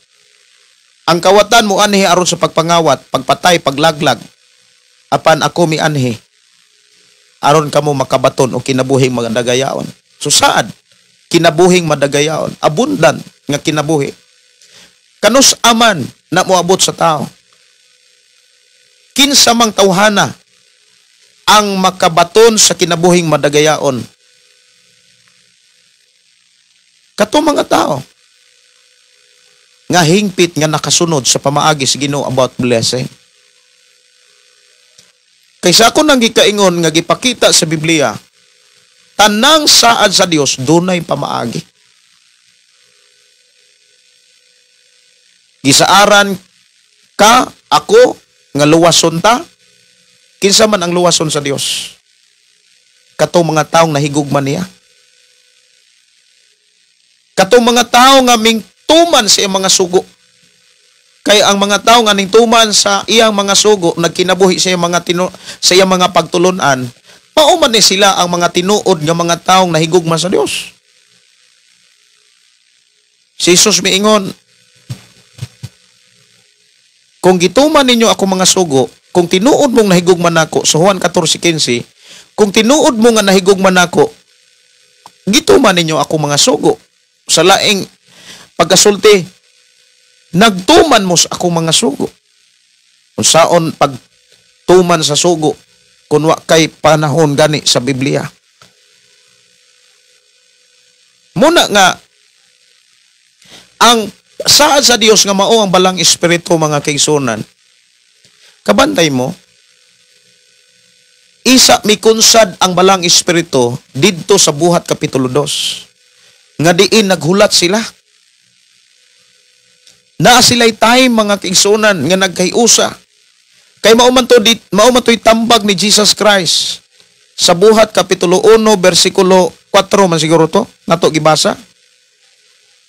Ang kawatan mo anhi aron sa pagpangawat, pagpatay, paglaglag. Apan ako mianhi aron kamo makabaton og kinabuhing madagayaon. So saad kinabuhing madagayaon, abundant nga kinabuhi. Kanus aman na moabot sa tao. Kinsa mang tawhana ang makabaton sa kinabuhing madagayaon? Kato mga tao nga hingpit nga nakasunod sa pamaagi sa Ginoo about blessing. Kaysa ako nang gikaingon nga gipakita sa Biblia, tanang saad sa Dios dunay pamaagi. Gisaaran ka ako nga luwason ta, kinsa man ang luwason sa Dios? Kato mga taong nahigugma niya. Katong mga tao nga mingtuman sa iyang mga sugo. Kay ang mga tao nga ningtuman sa iyang mga sugo, nagkinabuhi sa iyang mga sa iyang mga pagtulunan, mao man ni sila ang mga tinuod nga mga taong nahigugma sa Dios. Si Jesus miingon, "Kung gituman ninyo ako mga sugo, kung tinuod mong nahigugma nako," sa Juan 14:15, "kung tinuod mo nga nahigugma nako, gituman ninyo ako mga sugo." Sa laing pagkasulti, nagtuman mo sa akong mga sugo. Unsaon pagtuman sa sugo kun wa kay panahon gani sa Biblia? Muna nga ang saad sa Dios nga mao ang balang espiritu, mga kaigsunan. Kabantay mo, isa mikunsad ang balang espiritu didto sa Buhat Kapitulo 2. Nga diin naghulat sila. Naa sila'y time, mga kaigsunan, nga nagkayusa. Kay mao man to'y tambag ni Jesus Christ sa Buhat Kapitulo 1 versikulo 4 man siguro to nato gibasa.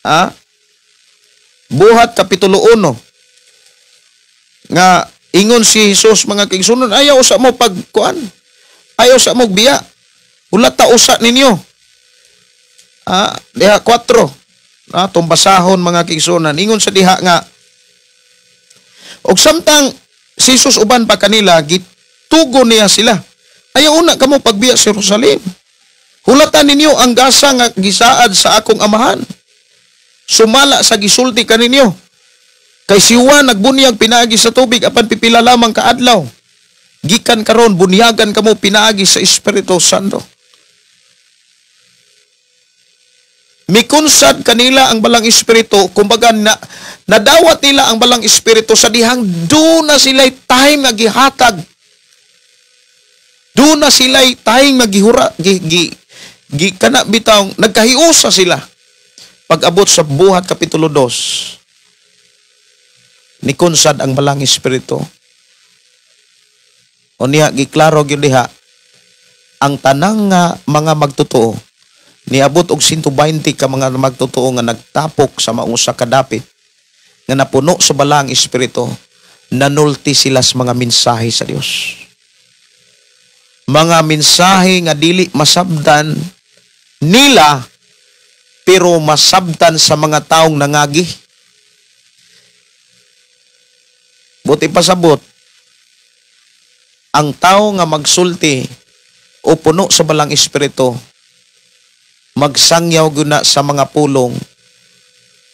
Ha? Buhat Kapitulo 1 nga ingon si Jesus, mga kaigsunan, "Ayaw sa mo pagkuan. Ayaw sa mo biya. Hulat ta usa ninyo." Ah, diha 4. Ah, tumbasahon, mga kaigsunan. Ingon sa diha nga, og samtang si Jesus uban pa kanila, gitugo niya sila. "Ayaw una kamo pagbiya sa Jerusalem. Hulatan ninyo ang gasa nga gisaad sa akong amahan. Sumala sa gisulti kaninyo. Kay si Juan nagbunyag pinaagi sa tubig apan pipila lamang kaadlaw. Gikan karon bunyagan kamo pinaagi sa Espiritu Santo." Mikunsad kanila ang Balang Espiritu, kumbaga na, nadawat nila ang Balang Espiritu sa dihang do na sila'y time nga gihatag. Do na sila'y time nga gihura, gi kana bitaw nagkahiusa sila. Pag-abot sa Buhat Kapitulo 2, nikunsad ang Balang Espiritu. O niya, giklaro gyud diha, ang tanang nga mga magtotoo, niabot og 120 ka mga magtotoo nga nagtapok sa maong usa ka dapit, nga napuno sa Balang Espiritu, nanulti sila sa mga mensahe sa Dios. Mga mensahe nga dili masabdan nila, pero masabtan sa mga taong nangagi. Buti pasabot, ang tao nga magsulti o puno sa Balang Espiritu, magsangyaw guna sa mga pulong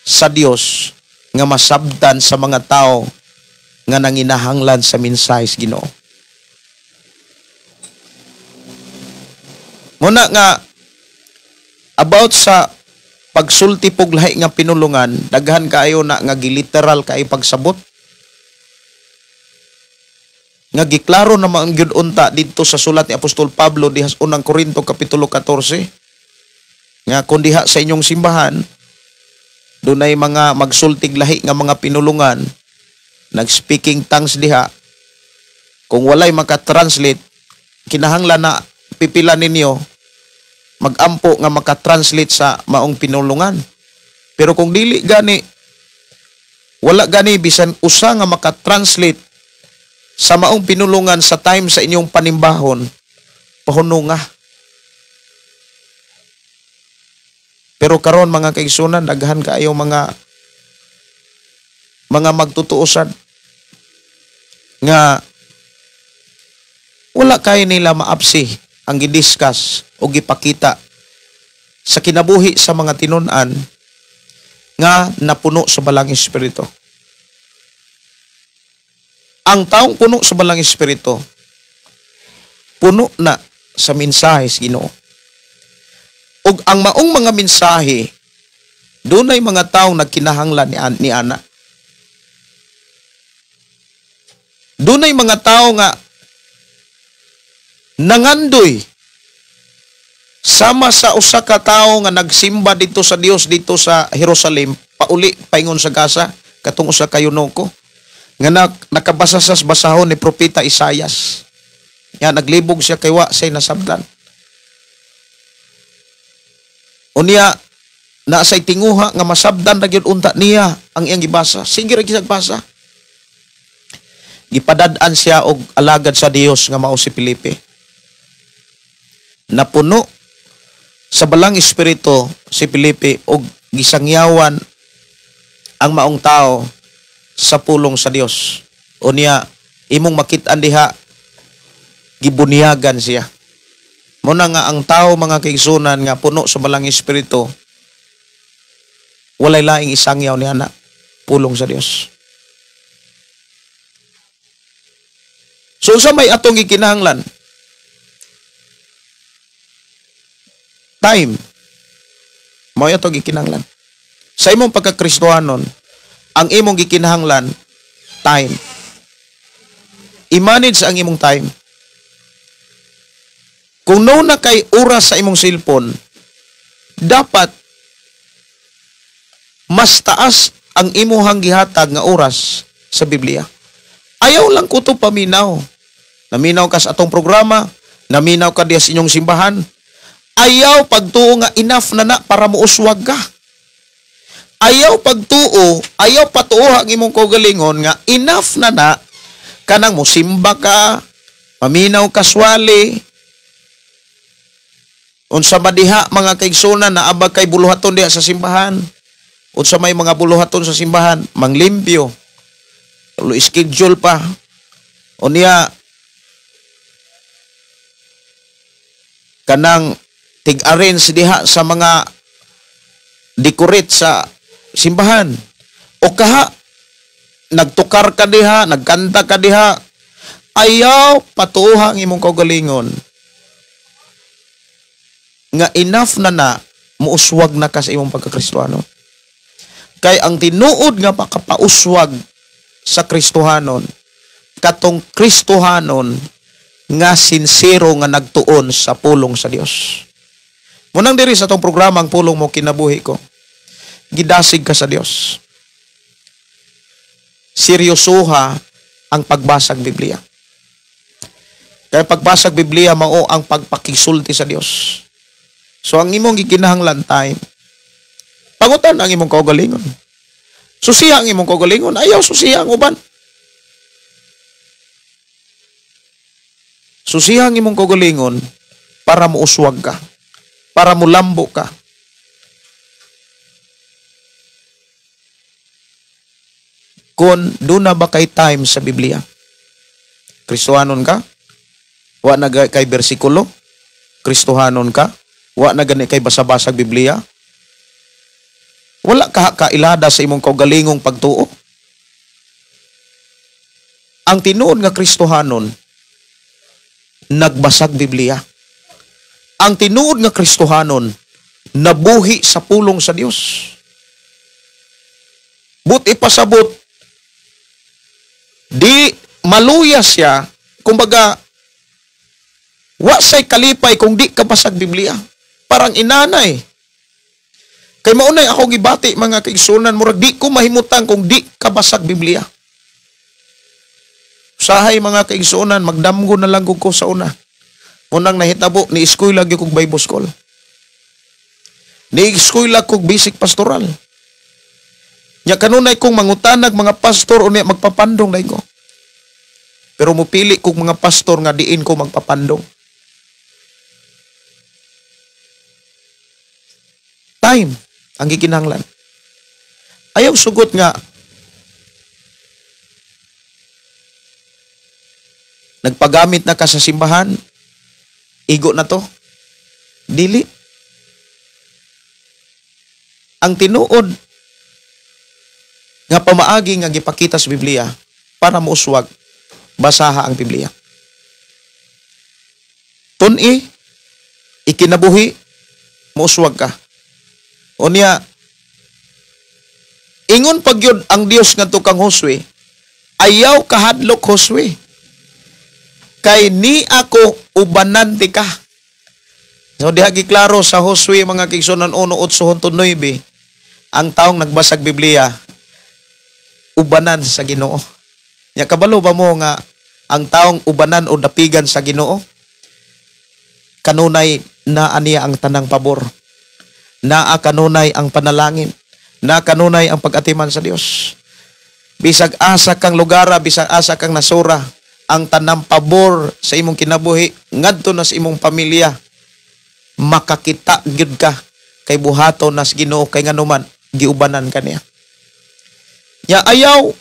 sa Dios nga masabtan sa mga tao nga nanginahanglan sa mensahe sa Ginoo. Muna nga about sa pagsulti pog lahi nga pinulungan, daghan kaayo na nga giliteral kay pagsabot. Nga giklaro naman gyud unta didto sa sulat ni Apostol Pablo diha sa unang Korinto kapitulo 14, nga kun diha sa inyong simbahan dunay mga magsultig lahi nga mga pinulungan, nag-speaking tongues diha, kung walay maka-translate, kinahanglan na pipila ninyo magampo nga maka-translate sa maong pinulungan. Pero kung dili gani, wala gani bisan usa nga maka-translate sa maong pinulungan sa time sa inyong panimbahon, pahununga. Pero karon mga kaigsunan, daghan kaayo mga magtutuosan nga wala kay nila maapsi ang gidiscuss o gipakita sa kinabuhi sa mga tinun-an nga napuno sa Balang Espiritu. Ang taong puno sa Balang Espiritu, puno na sa mensahe sa Ginoo. Ug ang maong mga mensahe, dunay mga taong nagkinahanglan ni ana. Dunay mga tao nga nangandoy sama sa usa ka tawo nga nagsimba dito sa Dios dito sa Jerusalem, pauli paingon sa Gaza, katong usa ka eunuko nga nakabasa sa basahon ni propeta Isayas. Nga naglibog siya kay wa say nasabdan. Unya naa say tinguha nga masabdan ra gyud unta niya ang iyang gibasa. Sige ra gyud basa. Gipadad-an siya og alagad sa Dios nga mao si Felipe. Napuno sa Balang Espiritu si Felipe og gisangyawan ang maong tao sa pulong sa Dios. Unya imong makit-an diha, gibunyagan siya. Muna nga ang tao mga kaigsunan nga puno sa Balang Espiritu, walay laing isangyaw ni ana, pulong sa Dios. So unsa may atong gikinahanglan? Time. Mao atong gikinahanglan. Sa imong pagkakristohanon, ang imong gikinahanglan time. I-manage ang imong time. Kung no na kay oras sa imong cellphone, dapat mas taas ang imuhang gihatag nga oras sa Biblia. Ayaw lang kuto paminaw. Naminaw ka sa atong programa, naminaw ka diya sa inyong simbahan. Ayaw pagtuo nga enough na na para muuswag ka. Ayaw pagtuo, ayaw patuo ang imong kaugalingon nga enough na na kanang musimba ka, paminaw ka swali. Unsa ba diha mga kaigsunan na abag kay buluhaton diha sa simbahan? Unsa may mga buluhaton sa simbahan? Manglimpyo. Schedule pa. Unya kanang tig-arrange diha sa mga decorate sa simbahan. O kaha nagtukar ka diha, nagkanta ka diha, ayaw patuha ang imong kaugalingon nga enough na na Muuswag na ka sa imong pagkakristohanon. Kay ang tinuod nga makapauswag sa Kristohanon, katong Kristohanon nga sinsero nga nagtuon sa pulong sa Dios. Munang diri sa atong programa ang Pulong Mo Kinabuhi Ko, gidasig ka sa Dios. Seryosoha ang pagbasag Biblia. Kaya pagbasag Biblia mao ang pagpakisulti sa Dios. So ang imong gikinahanglan time, pangutan ang imong kaugalingon. Susiha ang imong kaugalingon, ayaw susiha ang uban. Susiha ang imong kaugalingon para muuswag ka, para mulambo ka. Kung doon na ba kay time sa Biblia? Kristohanon ka? Wa na kay bersikulo? Kristohanon ka? Wa na gani kay basa-basag Biblia? Wala ka kailada sa imong kaugalingong pagtuo? Ang tinuod nga Kristohanon, nagbasag Biblia. Ang tinuod nga Kristohanon, nabuhi sa pulong sa Dios. But ipasabot, di maluya siya, kumbaga, wa say kalipay kung di ka basag Biblia. Parang inanay. Kay maunay ako gibati mga kaigsunan, murag di ko mahimutang kung di ka basag Biblia. Usahay mga kaigsunan, magdamgo na lang ko sa una. Unang nahitabo, ni eskwela gyud kog Bible School. Ni eskwela kog basic pastoral. Nya kanunay kong mangutanag mga pastor unya magpapandong dai ko. Pero mupili kog mga pastor nga diin ko magpapandong. Time ang gikinahanglan. Ayaw sugot nga nagpagamit na ka sa simbahan, igo na to. Dili. Ang tinuod nga pamaagi nga gipakita sa Biblia para mouswag, basaha ang Biblia. Tun-i, ikinabuhi, mouswag ka. Unya, ingon pagyud ang Dios ngadto kang Josue, ayaw kahadlok Josue. Kay ni ako ubanan ti ka. So diha giklaro sa Josue mga kaigsuonan 1:8-9, ang taong nagbasag Biblia ubanan sa Ginoo. Nya kabalo ba mo nga ang taong ubanan o dapigan sa Ginoo kanunay naa niya ang tanang pabor, naa kanunay ang panalangin, naa kanunay ang pag-atiman sa Dios. Bisag asa kang lugara, bisag asa kang nasura, ang tanang pabor sa imong kinabuhi ngadto na sa imong pamilya, makakita gyud ka kay buhaton nas Ginoo, kay nganuman giubanan kaniya. Nya ayaw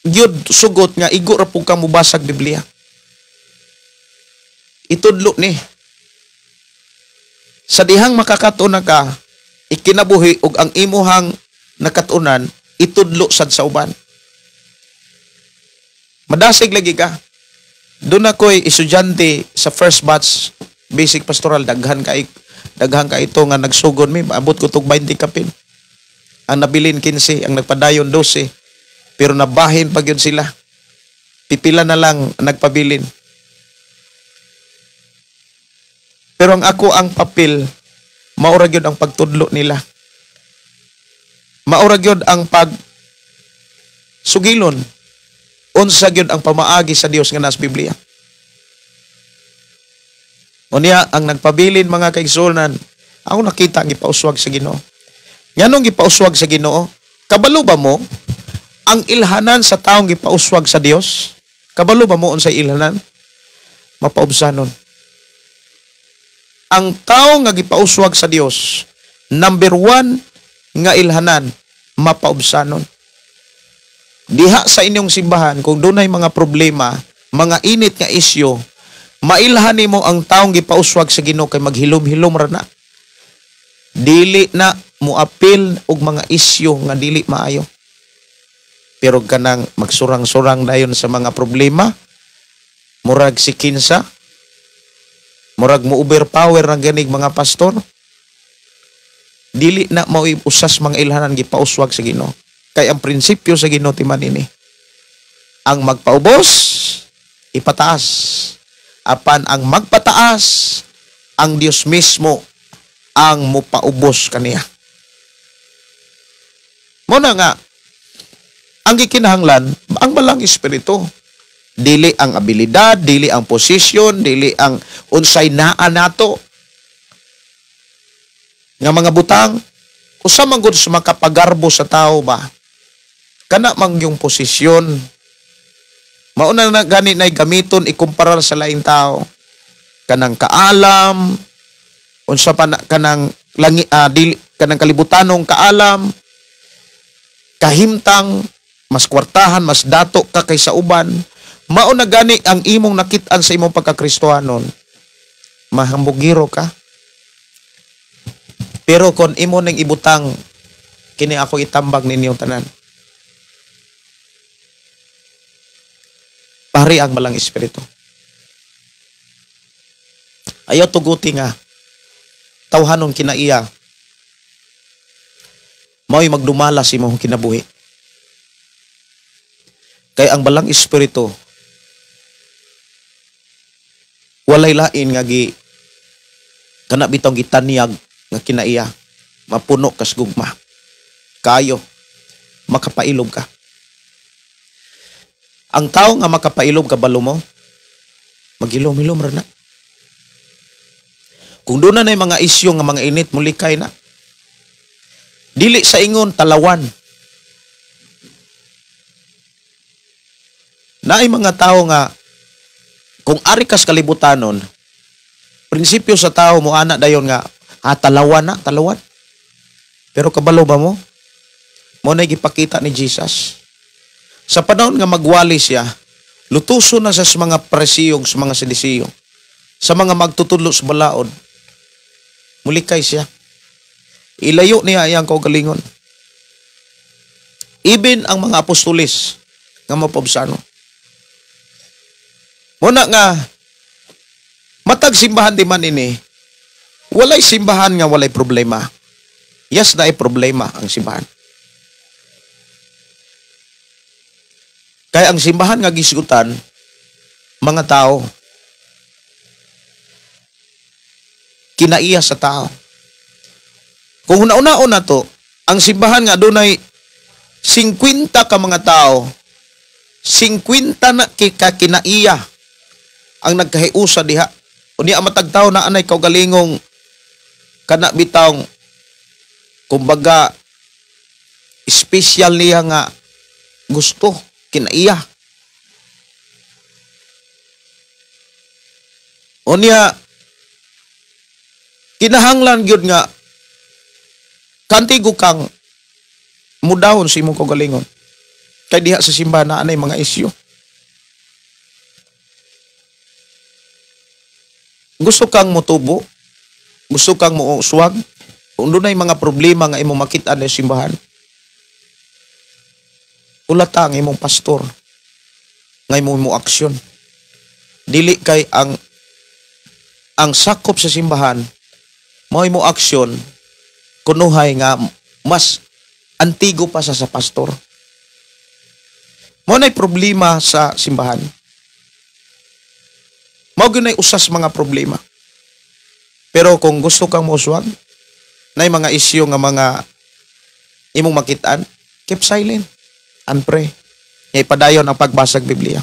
gyud sugot nga igo ra pud kang mobasag Biblia. Itudlo ni. Sa dihang makakatuon na ka, ikinabuhi og ang imuhang nakatunan itudlo sad sa uban. Madasig lagi ka. Doon ako'y estudyante sa first batch basic pastoral, daghan ka ito nga nagsugon mi, abot ko tog 20 kapin. Ang nabilin 15, ang nagpadayon 12. Pero nabahin pa gyud sila. Pipila na lang nagpabilin. Pero ang ako ang papel, maura gyud ang pagtudlo nila. Maura gyud ang pag sugilon. Unsa gyud ang pamaagi sa Dios nga nasa Biblia. Unya ang nagpabilin mga kaigsuonan, ako nakita ang gipauswag sa Ginoo. Nganong gipauswag sa Ginoo? Kabalo ba mo ang ilhanan sa taong gipauswag sa Dios? Kabalo ba mo unsay ilhanan? Mapaubsanon. Ang taong nga gipauswag sa Dios, number 1 nga ilhanan, mapaubsanon. Diha sa inyong simbahan, kung dunay mga problema, mga init nga isyu, mailhan nimo ang taong gipauswag sa Ginoo kay maghilom-hilom ra na. Dili na moapil og mga isyu nga dili maayo. Pero kanang magsurang-surang dayon sa mga problema, murag si kinsa, murag mo overpower ang ganig mga pastor. Dili na mao'y usas mga ilhanan gipauswag sa Ginoo. Kay ang prinsipyo sa Ginoo timan ini. Ang magpaubos, ipataas. Apan ang magpataas, ang Dios mismo ang mupaubos kaniya. Muna nga, ang gikinahanglan, ang balang espiritu. Dili ang abilidad, dili ang posisyon, dili ang unsay naa nato nga mga butang. Usa man gud sa makapagarbo sa tao ba, kana man yung posisyon. Mauna na gani na gamiton ikumparar sa laing tao. Kanang kaalam, unsa pa na, kanang langi, dili, kanang kalibutanong kaalam, kahimtang, mas kwartahan, mas dato ka kaysa uban. Mauna gani ang imong nakit-an sa imong pagkakristohanon. Mahambugiro ka. Pero kon imo ning ibutang, kini ako itambag ninyong tanan. Pari ang malang espiritu. Ayaw tuguti nga tawhanon kinaiya, mao'y magdumala sa imong kinabuhi. Kay ang balang espiritu walay lain nga gi kana bitong gitanyag nga kinaiya, mapuno kas gugma. Kayo makapailob ka. Ang tao nga makapailob kabalo mo, magilom-hilom ra na. Kung doon na mga isyu nga mga init, mulikay na. Dili sa ingon, talawan. Naay mga tao nga, kung ari kas kalibutanon, prinsipyo sa tao mo, ana dayon nga, talawan na, talawan. Pero kabalo ba mo? Mo na gipakita ni Jesus. Sa panahon nga magwali siya, lutuso na sa mga presiyog, sa mga sedisiyo, sa mga magtutudlo sa balaod, mulikay siya. Ilayo niya iyang kaugalingon. Even ang mga apostolis nga mapobsano. Muna nga, matag simbahan di man ini, walay simbahan nga walay problema. Yes, na ay problema ang simbahan. Kaya ang simbahan nga gisgutan, mga tao, kinaiya sa tao. Kung una-una to, ang simbahan nga dunay 50 ka mga tao, 50 na kinaiya ang nagkahiusa diha. Unya ang matag tao na anay kaugalingong kana bitawng kumbaga special niya nga gusto, kinaiya. Unya kinahanglan gyud nga kantigo kang mudahon sa imong kaugalingon. Kay diha sa simbahan na anay mga isyu. Gusto kang motubo, gusto kang mouswag, kung dunay mga problema nga imong makit-an sa simbahan, ulata ang imong pastor nga imong mo aksyon. Dili kay ang sakop sa simbahan mao imo aksyon kunuhay nga mas antigo pa sa pastor. Mao nay problema sa simbahan. Mao gyud nay usas mga problema. Pero kung gusto kang mouswag, nay mga isyu nga mga imong makit-an, keep silent and pray. Ngay padayon ang pagbasag Biblia.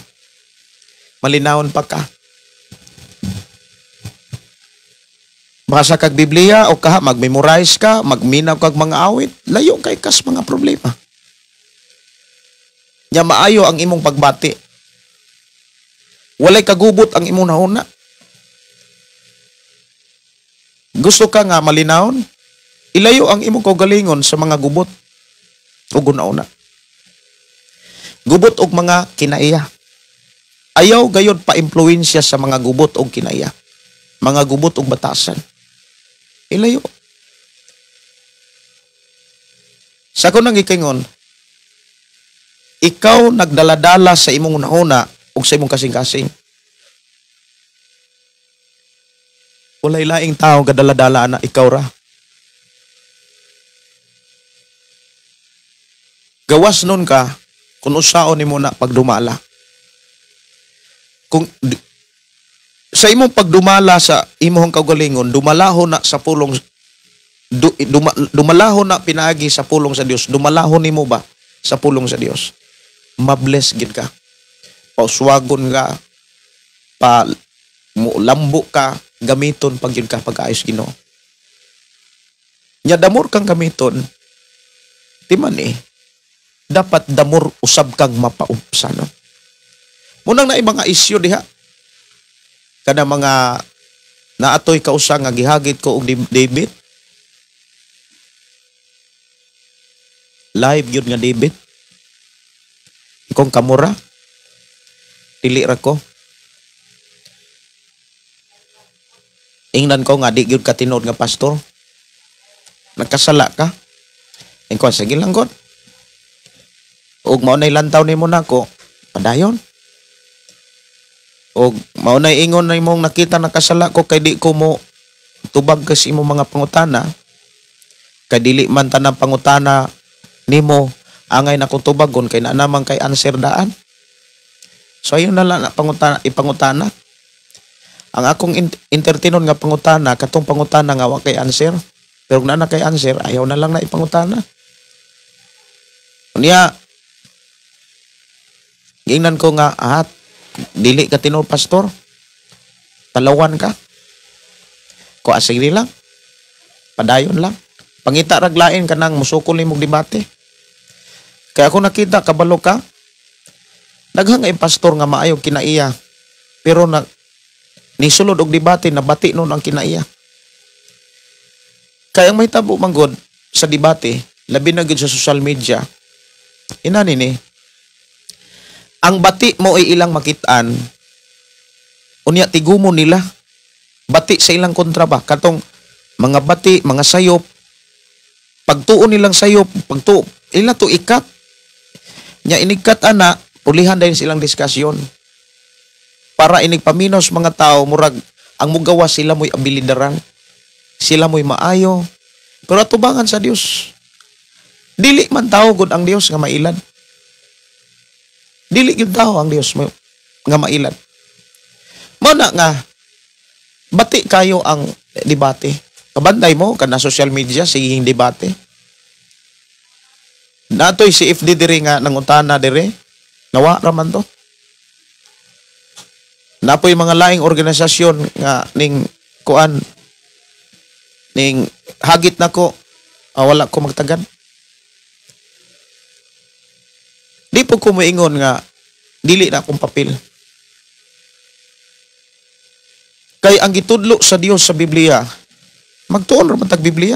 Malinawon pa ka. Basa kag Biblia o kaha, mag-memorize ka, magminaw kag mga awit, layo kay kas mga problema. Nya maayo ang imong pagbati. Walay kagubot ang imong nahuna. Gusto ka nga malinawon? Ilayo ang imong kaugalingon sa mga gubot o gunauna. Gubot og mga kinaiya. Ayaw gayod pa-impluwensya sa mga gubot og kinaiya. Mga gubot og batasan. Ilayo. Sa ko nang gikingon, ikaw nagdaladala sa imong unahuna ug sa imong kasing-kasing. Walay laing tao gadaladala na ikaw ra. Gawas nun ka kung usaon nimo na pagdumala. Kung sa imong pagdumala sa imong kaugalingon, dumalahon na sa pulong, dumalahon na pinaagi sa pulong sa Dios, dumalahon nimo ba sa pulong sa Dios? Mabless gid ka. Pauswagon ka, pa lambo ka, gamiton pag yun ka pag-ayos Ginoo. Nya damor kang gamiton, di man eh, dapat damor usab kang mapaupsa, no? Munang na mga isyu diha. Kada mga naatoy kausa nga gihagit ko og debit. Live yun nga debit. Ikong kamura, dili ra ko. Ingnan ko nga di gyud ka tinuod nga pastor. Nagkasala ka. Ingkon sige lang god. Og mao nay lantaw nimo nako, padayon. Og mao nay ingon na imong nakita nakasala ko kay di ko mo tubag kas imong mga pangutana. Kay dili man tanang pangutana nimo angay na kong tubagon kay naa naman kay answer daan. So ayun na lang na pangutana, ipangutana. Ang akong entertainon nga pangutana, katong pangutana nga wa kay answer. Pero kung naa na kay answer, ayaw na lang na ipangutana. Unya, gingnan ko nga, dili ka tinuod pastor, talawan ka. Ko asigi lang, padayon lang. Pangita raglain ka nang musukol nimog debate. Kaya ako nakita, kabalo ka, daghang ay pastor nga maayo kinaiya, pero na, nisulod og debate, nabati nun ang kinaiya. Kaya ang mahitabo manggod sa debate, labi na gyud sa social media, inani ni, ang bati mo ay ilang makitaan, unya tigumo nila, bati sa ilang kontra ba, katong mga bati, mga sayop, pagtuon nilang sayop, pagtuo, ila to ikat, nya inigkat ana, pulihan dahil silang diskusyon. Para inigpaminos mga tao, murag, ang mugawa sila mo'y abilidaran, sila mo'y maayo, pero atubangan sa Dios. Dili man tao gud ang Dios nga mailad. Dili gyud tao ang Dios nga mailad. Mao na nga bati kayo ang debate. Kabantay mo kana social media sige debate. Natoy si FD diri nga nangutana diri, nawa ra man to. Napoy mga laing organisasyon nga ning kuan ning hagit nako, wala ko magtagad. Di po ko moingon nga dili na akong papel. Kay ang gitudlo sa Dios sa Biblia, magtuon ra man tag Biblia.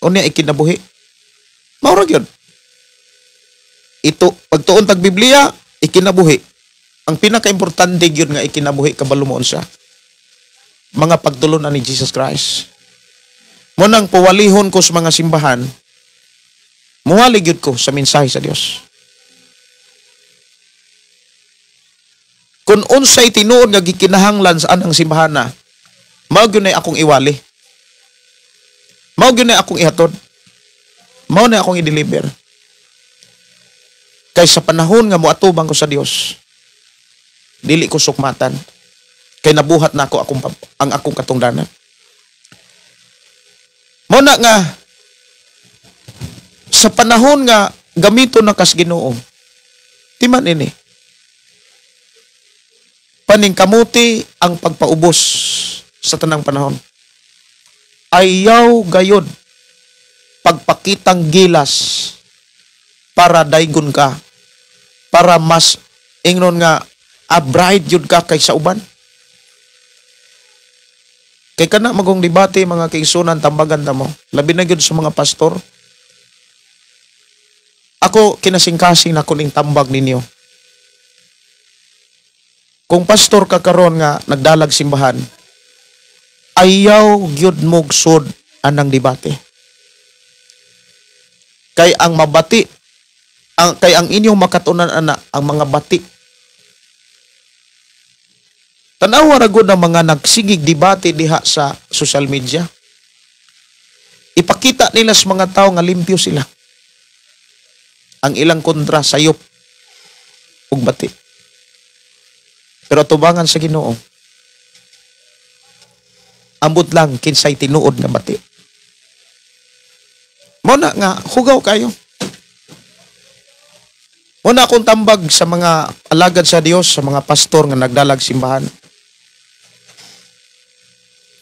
Unya ikinabuhi. Mao ra gyud. Ito pagtuon tag Biblia, ikinabuhi. Ang pinakaimportante gyud nga ikinabuhi kabalo mo unsa? Mga pagtulunan ni Jesus Christ. Mo nang puwalihon ko sa mga simbahan, muwali gyud ko sa mensahe sa Dios. Kung unsay tinuod nga gikinahanglan sa anang simbahana, mao gyud nay akong iwali. Mao gyud nay akong ihatod. Mao na akong i-deliver. Kay sa panahon nga moatubang ko sa Dios, dili ko sukmatan. Kay nabuhat na ako ang akong katungdanan. Mao na nga sa panahon nga gamito na kas Ginoo, timan ini. Paningkamuti ang pagpaubos sa tanang panahon. Ayaw gayod pagpakitang gilas para daygon ka, para mas ingnon nga a-bride yun ka kaysa uban. Kay kana magong debate mga kaigsunan, tambagan ta mo. Labi na gyud sa mga pastor. Ako kinasingkasing na kuning tambag ninyo. Kung pastor ka karon nga nagdalag simbahan, ayaw gyud mogsud anang debate. Kay ang mabati, kay ang inyong makatunan ana ang mga bati. Tan-awa ra gud ang mga nagsigig debate diha sa social media. Ipakita nila sa mga tao nga limpyo sila. Ang ilang kontra sayop ug bati. Pero tubangan sa Ginoo, ambot lang kinsay tinuod nga bati. Mao na nga hugaw kayo. Mao na akong tambag sa mga alagad sa Dios, sa mga pastor nga nagdalag simbahan.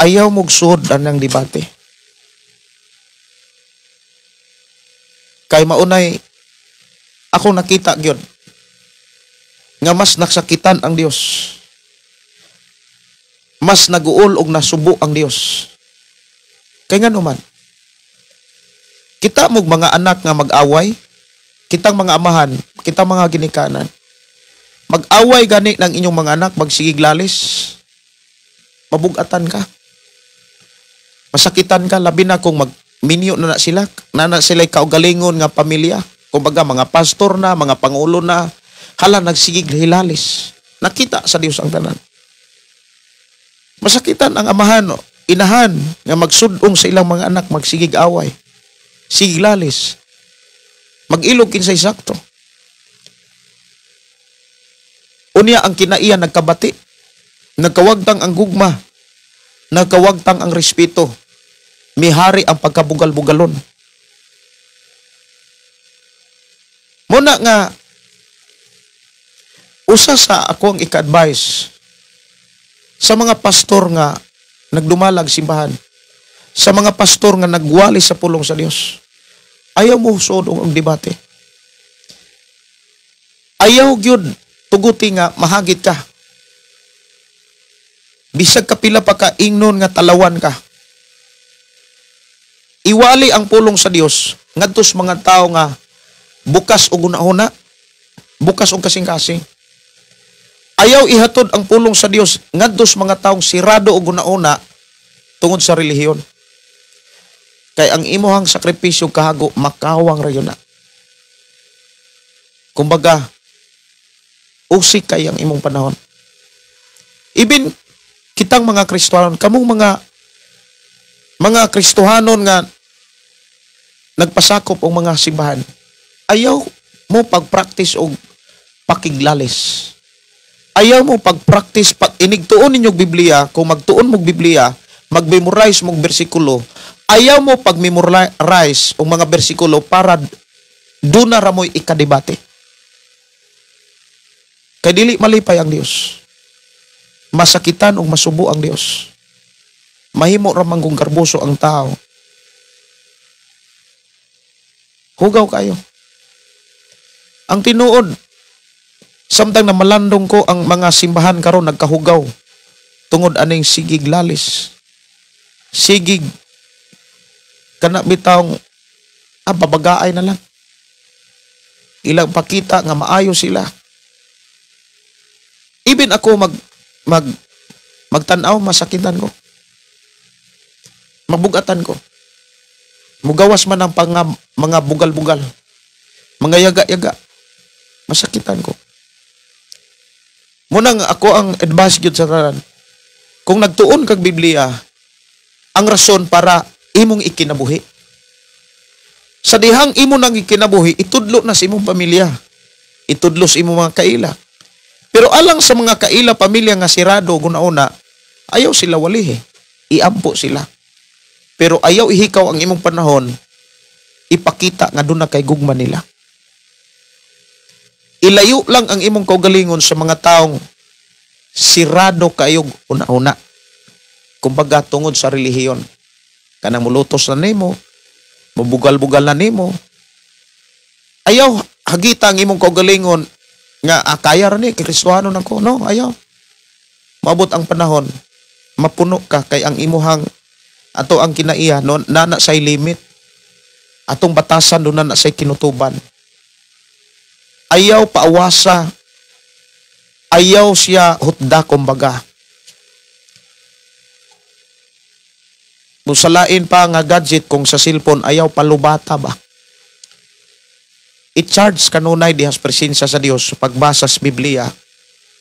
Ayaw mugsuod anang debate. Kay maunay ako nakita gyud nga mas naksakitan ang Dios. Mas naguol og nasubo ang Dios. Kay ngano man, kita mog mga anak nga mag-away, kitang mga amahan, kitang mga ginikanan. Mag-away gani ng inyong mga anak, magsigig lalis, mabugatan ka. Masakitan ka, labi na kung magminyo na na sila, na na sila'y kaugalingon nga pamilya. Kumbaga mga pastor na, mga pangulo na, hala nagsigig hilalis. Nakita sa Dios ang tanan. Masakitan ang amahan, inahan, nga magsudong sa ilang mga anak, magsigig away, sigig lalis, mag-ilog kinsay sakto. Unya ang kinaiya nagkabati, nagkawagtang ang gugma, nagkawagtang ang respeto, mihari ang pagkabugal-bugalon. Muna nga, usa sa ako ang ika-advise sa mga pastor nga nagdumalag simbahan, sa mga pastor nga nagwali sa pulong sa Dios, ayaw mo suod ang debate. Ayaw gyud tuguti nga mahagit ka. Bisag kapila pa ka ingnon nga talawan ka. Iwali ang pulong sa Dios ngadto sa mga tawo nga bukas og hunahuna, bukas og kasing-kasing. Ayaw ihatod ang pulong sa Dios ngadto sa mga taong sirado og hunahuna tungod sa relihiyon. Kay ang imuhang sakripisyo kahago makawang rayon na. Kumbaga, usik kay ang imong panahon. Ibin kitang mga Kristohanon, kamong mga Kristohanon nga nagpasakop og mga simbahan, ayaw mo pagpractice og pakiglalis. Ayaw mo pagpractice pag inigtuon ninyong Biblia, kung magtuon mong Biblia, mag-memorize mong bersikulo, ayaw mo pag-memorize og mga bersikulo para doon na ramoy ikadebate. Kay dili malipay ang Dios. Masakitan o masubo ang Dios. Mahimo ra man kung garboso ang tao. Hugaw kayo. Ang tinuod, samtang na malandong ko ang mga simbahan karon nagkahugaw tungod aning sigig lalis. Sigig kana bitawng babagaay na lang. Ilang pakita nga maayo sila. Ibin ako magtan-aw, masakitan ko. Mabugatan ko. Mugawas man ang mga bugal-bugal. Mga yaga-yaga. Masakitan ko. Munang ako ang advice gyud sa tanan. Kung nagtuon kag Biblia, ang rason para imong ikinabuhi. Sa dihang imo nang ikinabuhi, itudlo na sa imong pamilya. Itudlo sa imong mga kaila. Pero alang sa mga kaila pamilya nga sirado gunauna, ayaw sila walihi. Iampo sila. Pero ayaw ihikaw ang imong panahon, ipakita nga doon na kay gugma nila. Ilayo lang ang imong kaugalingon sa mga taong sirado kayog una-una. Kumbaga tungod sa relihiyon. Kanang mulutos na nimo, mabugal-bugal na nimo. Ayaw hagita ang imong kaugalingon nga kaya ra ni Kristohanon ako. No, ayaw. Maabot ang panahon, mapuno ka kay ang imuhang ato ang kinaiya no, nana say limit. Atong batasan do na say kinutuban. Ayaw paawasa, ayaw siya hutda kumbaga. Musalain pa nga gadget kung sa cellphone, ayaw palubata ba. I-charge kanunay dihas presensya sa Dios sa pagbasa sa Biblia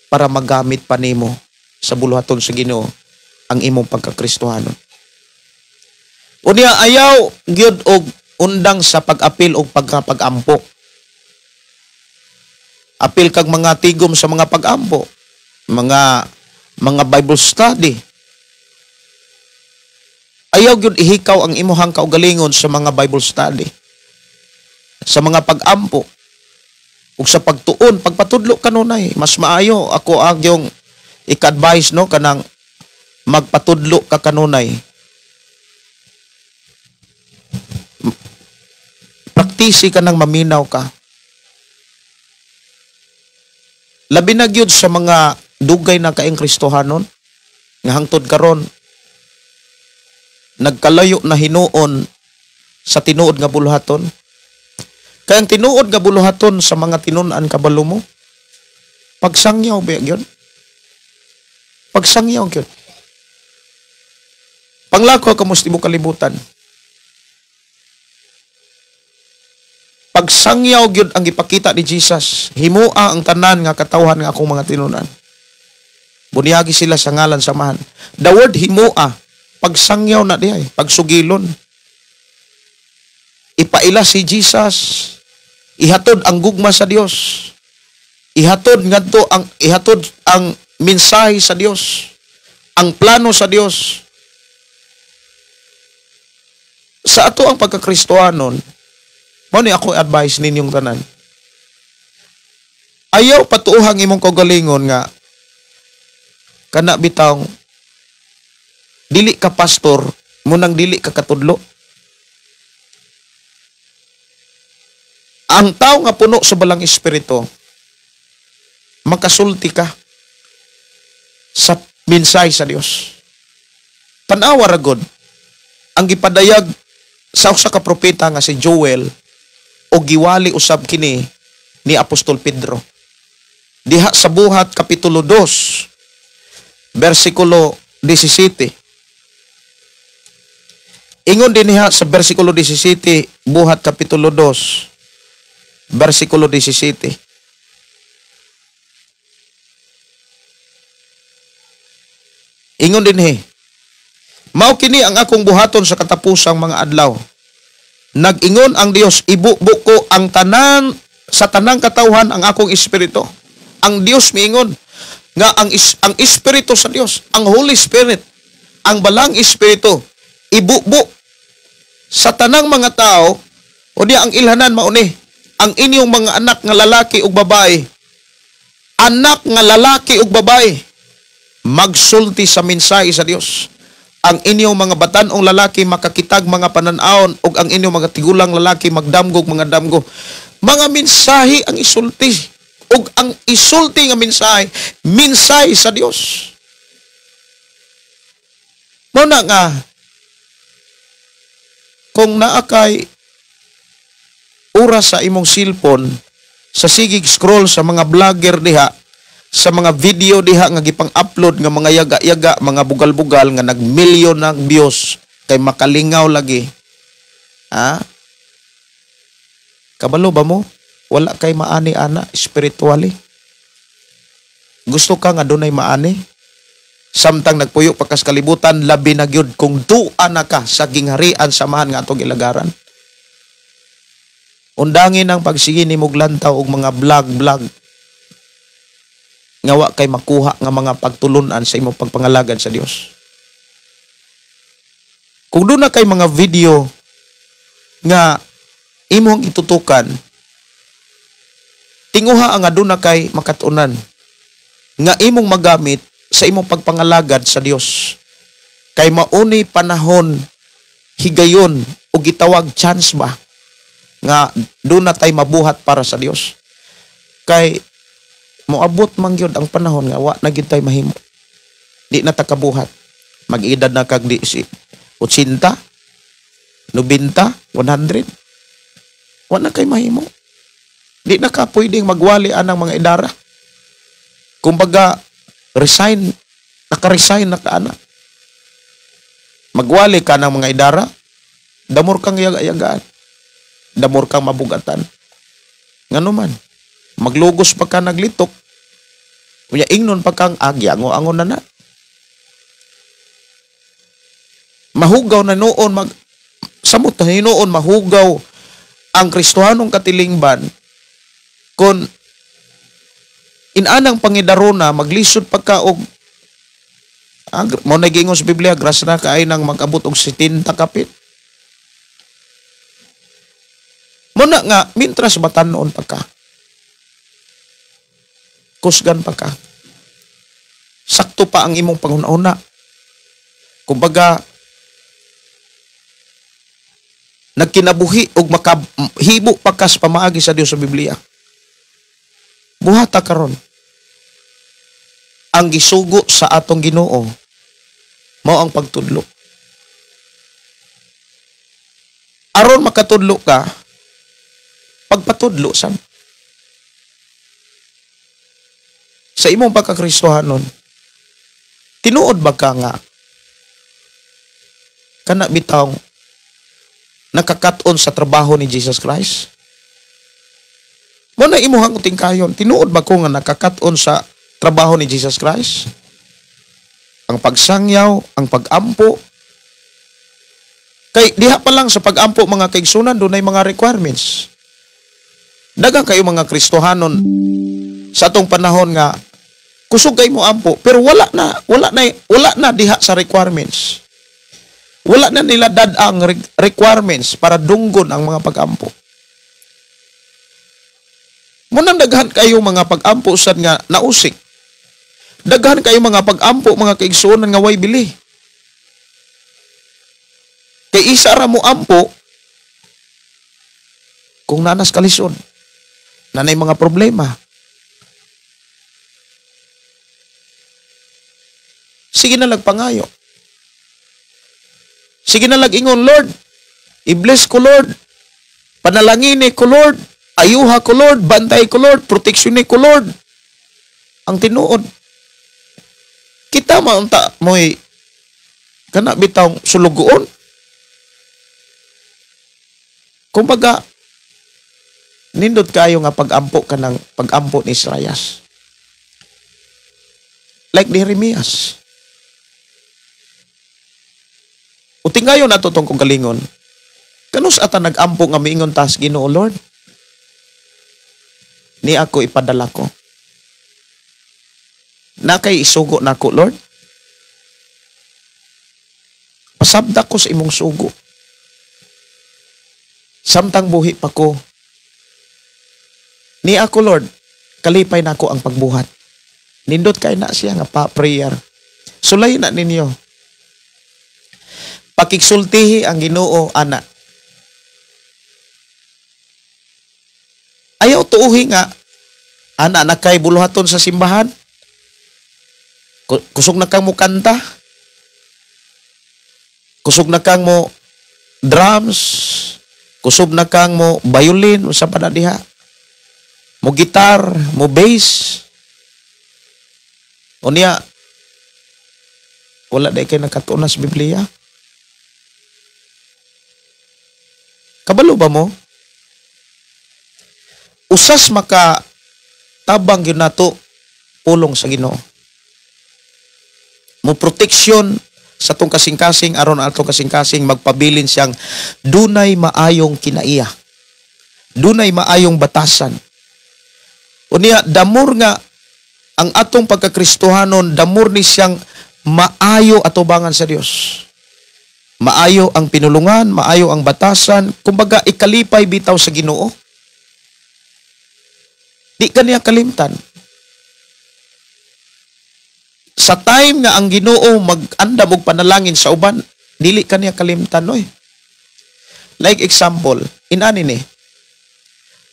para magamit pa nimo sa buluhaton sa Ginoo ang imong pagkakristohanon. Unya ayaw gyud og undang sa pag-apil og pagkapag-ampo. Apil kag mga tigom sa mga pag-ampo, mga Bible study. Ayaw gyud ihikaw ang imuhang kaugalingon sa mga Bible study, sa mga pag-ampo, ug sa pagtuon, pagpatudlo kanunay, mas maayo ako ang yung ika-advise, no, kanang magpatudlo ka kanunay. Praktisi ka nang maminaw ka. Labi na gyud sa mga dugay na kaing Kristohanon nga hangtod karon nagkalayo na hinuon sa tinuod nga buluhaton. Kaya ang tinuod nga buluhaton sa mga tinun-an kabalo mo, pagsangyaw ba yun? Pagsangyaw yun. Panglakaw ka mo sa tibok kalibutan. Pagsangyaw gyud ang gipakita ni Jesus, himua ang tanan nga katawhan nga akong mga tinunan. Bunyagi sila sa ngalan samahan. The word himua, pagsangyaw na diay, pagsugilon. Ipaila si Jesus, ihatod ang gugma sa Dios. Ihatod ngadto ang ihatod ang mensahe sa Dios, ang plano sa Dios. Sa ato ang pagkakristohanon, mao ni ako advice ninyong tanan. Ayaw patuohang imong kaugalingon nga kana bitawng dili ka pastor, munang dili ka katudlo. Ang tao nga puno sa balang espiritu, makasulti ka sa mensahe sa Dios. Tan-awa ra gud ang gipadayag sa usa ka propeta nga si Joel o giwali usab kini ni Apostol Pedro. Diha sa Buhat kapitulo 2 bersikulo 17. Ingon dinhiha sa bersikulo 17, Buhat kapitulo 2 bersikulo 17. Ingon dinhi, mao kini ang akong buhaton sa katapusang mga adlaw. Nag-ingon ang Dios, ibubo ko ang tanan sa tanang katawhan ang akong espiritu. Ang Dios miingon nga ang espiritu sa Dios, ang Holy Spirit, ang balang espiritu, ibubo sa tanang mga tao. O diya ang ilhanan mauni, ang inyong mga anak nga lalaki ug babae, anak nga lalaki ug babae, magsulti sa mensahe sa Dios. Ang inyong mga batan-ong lalaki makakitag mga panan-awon, ug ang inyong mga tigulang lalaki magdamgog mga damgo. Mga mensahe ang isulti, ug ang isulti nga mensahe, mensahe sa Dios. Mao na nga kung naa kay oras sa imong cellphone, sa sigig scroll sa mga vlogger diha, sa mga video diha nga gipang-upload nga mga yaga-yaga, mga bugal-bugal nga nagmilyon ng views kay makalingaw lagi. Ha? Kabalo ba mo? Wala kay maani ana spiritually. Gusto ka nga dunay maani? Samtang nagpuyo pa kas kalibutan, labi na gyud kung duan na ka sa gingharian samahan nga atong ilagaran. Undangin ang pagsige nimo lantaw og mga vlog-vlog nga wa kay makuha nga mga pagtulunan sa imong pagpangalagad sa Dios. Kung doon na kay mga video nga imong itutukan, tinguha ang aduna kay makatunan nga imong magamit sa imong pagpangalagad sa Dios. Kay mauni panahon higayon o gitawag chance ba nga doon na tay mabuhat para sa Dios. Kay moabot man gyud ang panahon nga wa na gyud tay mahimo. Di na ta kabuhat. Mag-edad na kag di si 80, 90, 100. Wa na kay mahimo. Di na ka pwedeng magwali anang mga idara. Kumbaga resign, naka-resign na ka ana. Magwali ka ng mga idara, damor kang yaga-yagaan. Damor kang mabugatan. Ngano man, maglugos pa ka naglitok, unya ingnon pa kang agya, ango na na. Mahugaw na noon, samot na noon, mahugaw ang Kristohanong katilingban kung Inanang pangidarona maglisod pagka og mo na giingon sa Biblia, grasya na kaay nang mag-abot og 70 kapit. Muna nga mintras batan-on pa ka. Kusgan pa ka. Sakto pa ang imong panghuna-huna. Kumbaga nagkinabuhi og makahibo pa ka sa pamaagi sa Dios sa Biblia. Buhata karon. Ang gisugo sa atong Ginoo mao ang pagtudlo. Aron makatudlo ka, pagpatudlo sam. Sa imong pagkakristohanon, tinuod ba ka nga kana bitaw nakakat-on sa trabaho ni Jesus Christ? Mo na imuhang utingkayon, tinuod ba ko nga nakakat-on sa trabaho ni Jesus Christ? Ang pagsangyaw, ang pagampo. Kay diha pa lang sa pagampo mga kaigsunan, dunay mga requirements. Daghang kayo mga Kristohanon sa atong panahon nga kusog kay mo ampo, pero wala na diha sa requirements. Wala na nila dad ang requirements para dunggon ang mga pagampo. Munang daghan kayo mga pagampo sad nga nausik. Daghan kayo mga pagampo mga kaigsuonan nga way bili. Kay isa ra mo ampo kung nanas kalisod, nanay mga problema. Sige na lagpangayo. Sige na lag-ingon, Lord, i-bless ko Lord, panalangin ko Lord, ayuha ko Lord, bantay ko Lord, proteksyon ko Lord. Ang tinuod, kita maunta mo'y kana bitaw sulugoon. Kumbaga, nindot kayo nga pag-ampo ka ng pag-ampo ni Israyas. Like ni Jeremias. Uting ngayon nato tong kong galingon. Kanus ata nag-ampo nga miingon tas Ginoo Lord? Ni ako ipadala ko. Na kay isugo nako Lord? Pasabda ko sa imong sugo. Samtang buhi pa ko. Ni ako Lord, kalipay nako ang pagbuhat. Nindot kay na siya nga pa prayer. Sulay na ninyo. Pakigsultihi ang Ginoo ana. Ayaw tuuhi nga ana na kay buluhaton sa simbahan. Kusog na kang mo kanta. Kusog na kang mo drums. Kusog na kang mo violin usa pa na diha. Mo gitar, mo bass. Unya wala day kay nakatuon sa Biblia. Kabalo ba mo? Usas maka tabang gyud nato pulong sa Ginoo. Mo proteksyon sa tong kasing-kasing aron atong kasing-kasing magpabilin siyang dunay maayong kinaiya. Dunay maayong batasan. Unya damor nga ang atong pagkakristohanon damor ni siyang maayo atubangan sa Dios. Maayo ang pinulungan, maayo ang batasan, kumbaga ikalipay bitaw sa Ginoo. Di kaniya kalimtan. Sa time nga ang Ginoo mag-andam og panalangin sa uban, dili kaniya kalimtan oy. Like example, inani ni.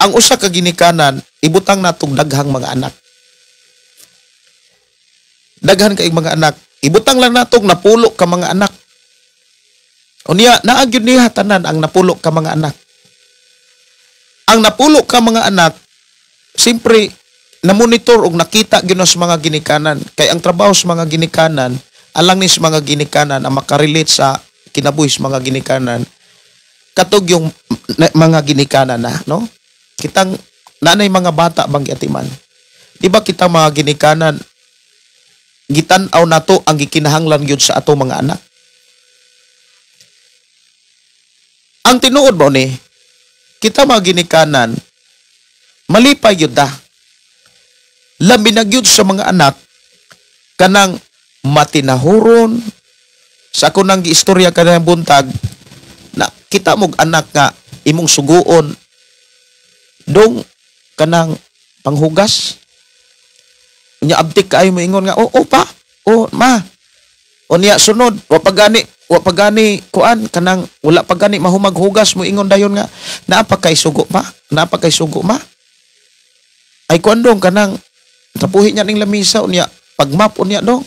Ang usa ka ginikanan, ibutang natong daghang mga anak. Daghan kay mga anak, ibutang lang natong napulo ka mga anak. Unya, naa gyud niya tanan ang napulo ka mga anak. Ang napulo ka mga anak, siyempre, namonitor og nakita gyud sa mga ginikanan. Kay ang trabaho sa mga ginikanan, alang ni sa mga ginikanan ang makarelate sa kinabuhi sa mga ginikanan, katog yung mga ginikanan na, no? Kitang nanay mga bata bang giatiman. Di ba kita mga ginikanan, gitan-aw nato ang gikinahanglan gyud sa ato mga anak. Ang tinuod ba ni, kita mga ginikanan, malipay gyud ta. Labi na gyud sa mga anak kanang matinahuron. Sa ako nang giistorya kanang buntag na kita mog anak nga imong suguon dong kanang panghugas. Unya abtik kaayo mo ingon nga oo pa, o ma. O niya sunod wa pa gani kuan kanang wala pa gani mahumaghugas mo ingon dayon nga naa pa kay sugo pa, naa pa kay sugo ma. Ay kuan dong kanang tapuhi niya ning lamisa unya pagmap unya dong.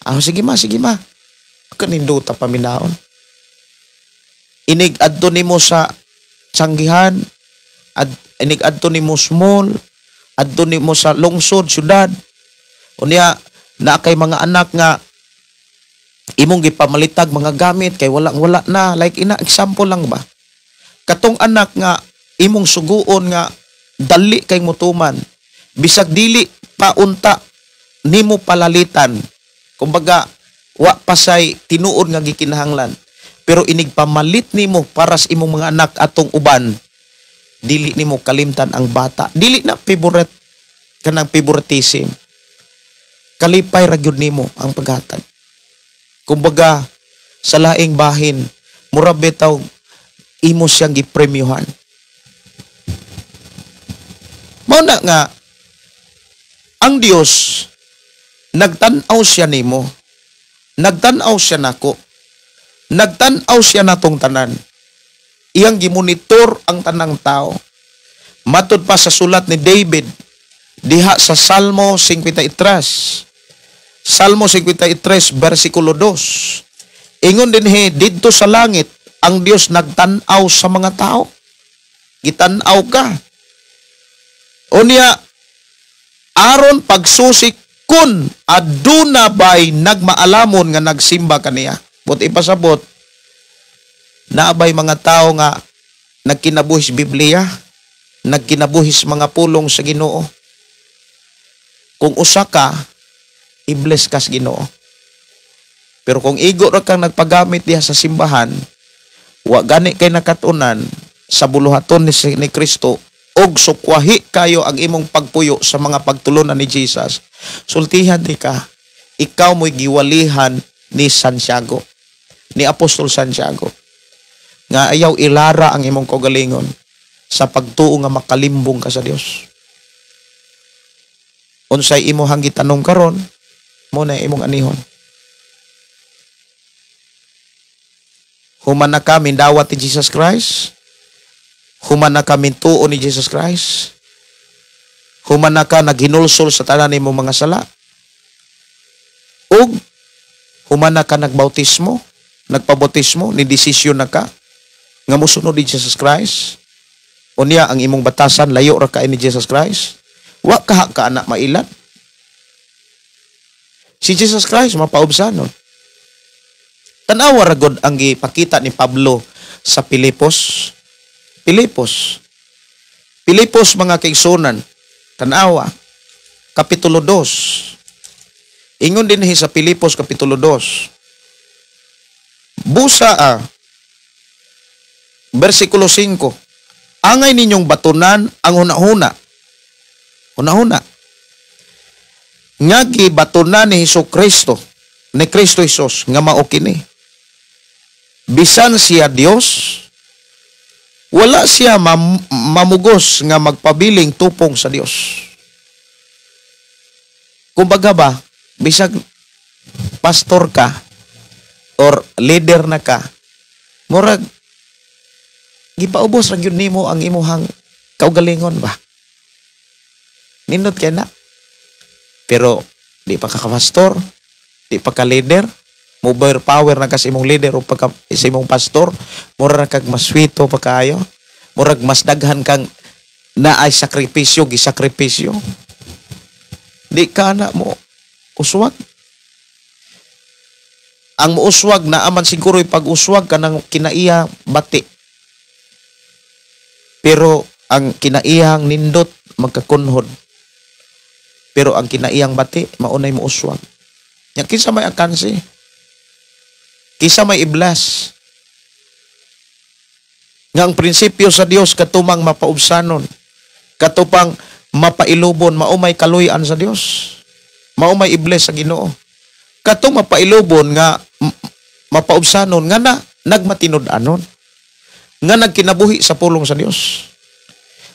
Ah, sige ma, sige ma. Kanindota paminaon. Inig adto nimo sa sanggihan, inig adto nimo small, adto nimo sa lungsod, syudad. Unya naa kay mga anak nga imong gipamalitag mga gamit kay walang wala na, like ina example lang ba. Katong anak nga imong suguon nga dali kay mutuman, bisag dili paunta nimo palalitan. Kumbaga wa pasay tinuod nga gikinahanglan, pero inig pamalit nimo para sa imong mga anak atong uban, dili nimo kalimtan ang bata. Dili na favorite kanang favoritism. Kalipay ra gyud nimo ang paghatag. Kumbaga sa laing bahin, mura bitaw imo siyang gipremyohan. Mao na nga ang Dios nagtan-aw siya nimo, nagtan-aw siya nako, nagtan-aw siya natong tanan. Iyang gimonitor ang tanang tao. Matud pa sa sulat ni David diha sa Salmo 53. Salmo 53 versikulo 2. Ingon dinhi didto sa langit ang Dios nagtan-aw sa mga tao. Gitan-aw ka. Unya aron pagsusik kun aduna bay nagmaalamon nga nagsimba kaniya. But ipasabot, naabay mga tao nga nagkinabuhis Biblia, nagkinabuhis mga pulong sa Ginoo. Kung usa ka, i-bless ka sa Ginoo. Pero kung igo ra kang nagpagamit diha sa simbahan, wa gani kay nakatunan sa buluhaton ni Kristo og sukwahi kayo ang imong pagpuyo sa mga pagtulunan ni Jesus, sultihan di ka, ikaw mo'y giwalihan ni Santiago, ni Apostol Santiago, nga ayaw ilara ang imong kaugalingon sa pagtuo nga makalimbong ka sa Dios. Unsay imong gitanong karon, mo na imong anihon. Human na kami dawat ni Jesus Christ, human na kami tuo ni Jesus Christ, human na ka naghinulsol sa tanan nimong mga sala, ug human na ka nagbautismo, nagpabautismo, ni desisyon na ka nga mosunod ni Jesus Christ. Unya ang imong batasan layo ra kay ni Jesus Christ. Wa kaha ka anak mailad. Si Jesus Christ mapaubsanon. Tan-awa ra gud ang gipakita ni Pablo sa Pilipos. Pilipos. Pilipos mga kaigsunan, tan-awa kapitulo 2. Ingon dinhi sa Pilipos kapitulo 2. Busa versikulo 5. Angay ninyong batunan ang hunahuna. Hunahuna. Nga gibatunan ni Hesus Kristo, ni Kristo Hesus nga mao kini. Bisan siya Dios, wala siya mamugos nga magpabiling tupong sa Dios. Kumbaga ba, bisag pastor ka or leader na ka, murag gipaubos ra gyud nimo ang imuhang kaugalingon ba? Nindot kay na. Pero di pa ka pastor, di pa ka leader, mo power na ka sa imong leader o pagka sa imong pastor, murag kag maswito pa kaayo, murag mas daghan kang naay sakripisyo, gisakripisyo. Di ka na mo uswag. Ang muuswag na aman siguro pag-uswag ka ng kinaiya bati. Pero ang kinaiyang nindot magkakunhod. Pero ang kinaiyang bati maunay muuswag. Nya kinsa may akansi? Kinsa may iblas? Nga ang prinsipyo sa Dios katumang mapaubsanon, katupang Mapailubon, maumay kaluyan sa Dios. Maumay i-bless sa Ginoo. Katong mapailubon nga mapaubsanon nga na nagmatinud-anon, nga nagkinabuhi sa pulong sa Dios.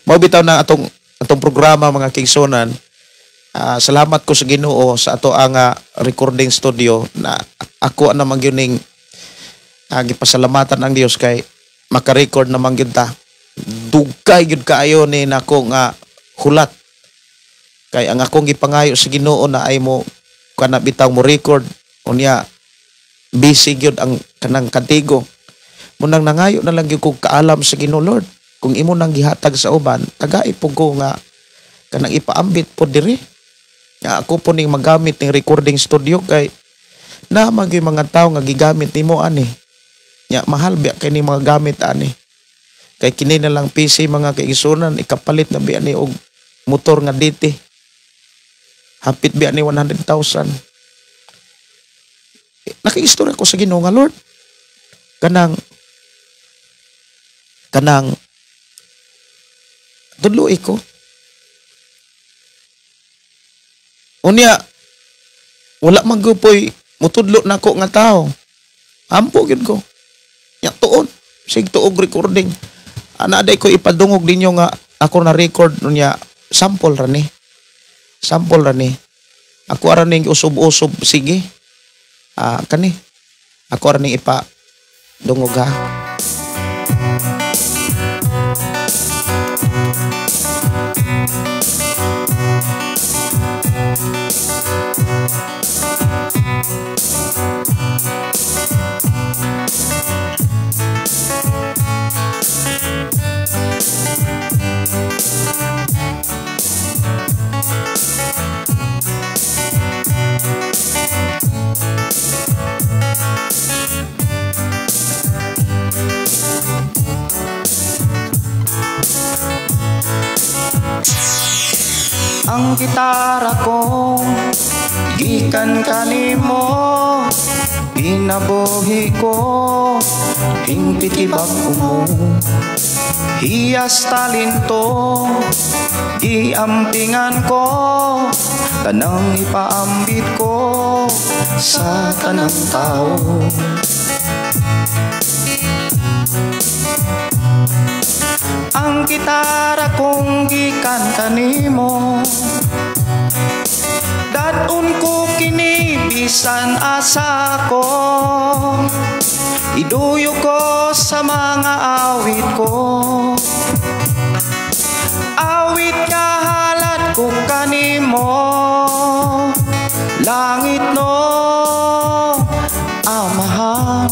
Mao bitaw na atong atong programa, mga kaigsuonan. Salamat ko sa Ginoo sa ato ang recording studio na ako na man gyud ning gipasalamatan ang Dios kay maka-record naman gyud ta. Dugay gyud kaayo ni nako nga hulat. Kay ang akong gipangayo sa Ginoo na ay mo kana bitaw mo record, unya busy gyud ang kanang kantigo. Munang nangayo na lang gyud kog kaalam sa Ginoo, Lord. Kung imo nang gihatag sa uban, tagai pud ko nga kanang ipaambit po diri. Nga ako po ning magamit ning recording studio kay na magyud mga tawo nga gigamit nimo ani. Nya mahal biya kay ni mga gamit ani. Kay kini na lang PC, mga kaigsuonan, ikapalit na biya ni og motor nga DT. Hapit biya ni 100,000. Nakiistorya ko sa Ginoo nga, Lord, kanang kanang tudloy ko. Unya wala man gupoy mutudlo nako nga tao. Ampo gyud ko. Nya tuon, sig tuog recording. Ana day ko ipadungog ninyo nga ako na record, unya sample ra ni. Sample ra ni. Ako ara ning usub-usub, sige. Kani. Ako ara ning ipadungog ha. Ang gitara ko gikan kanimo, ginabuhi ko hingpit ibag mo, hiyas talento giampingan ko, tanang ipaambit ko sa tanang tao. Ang gitara kong gikan kanimo, dadon ko kini bisan asa ko, iduyo ko sa mga awit ko. Awit nga halad ko kanimo, langit no amahan.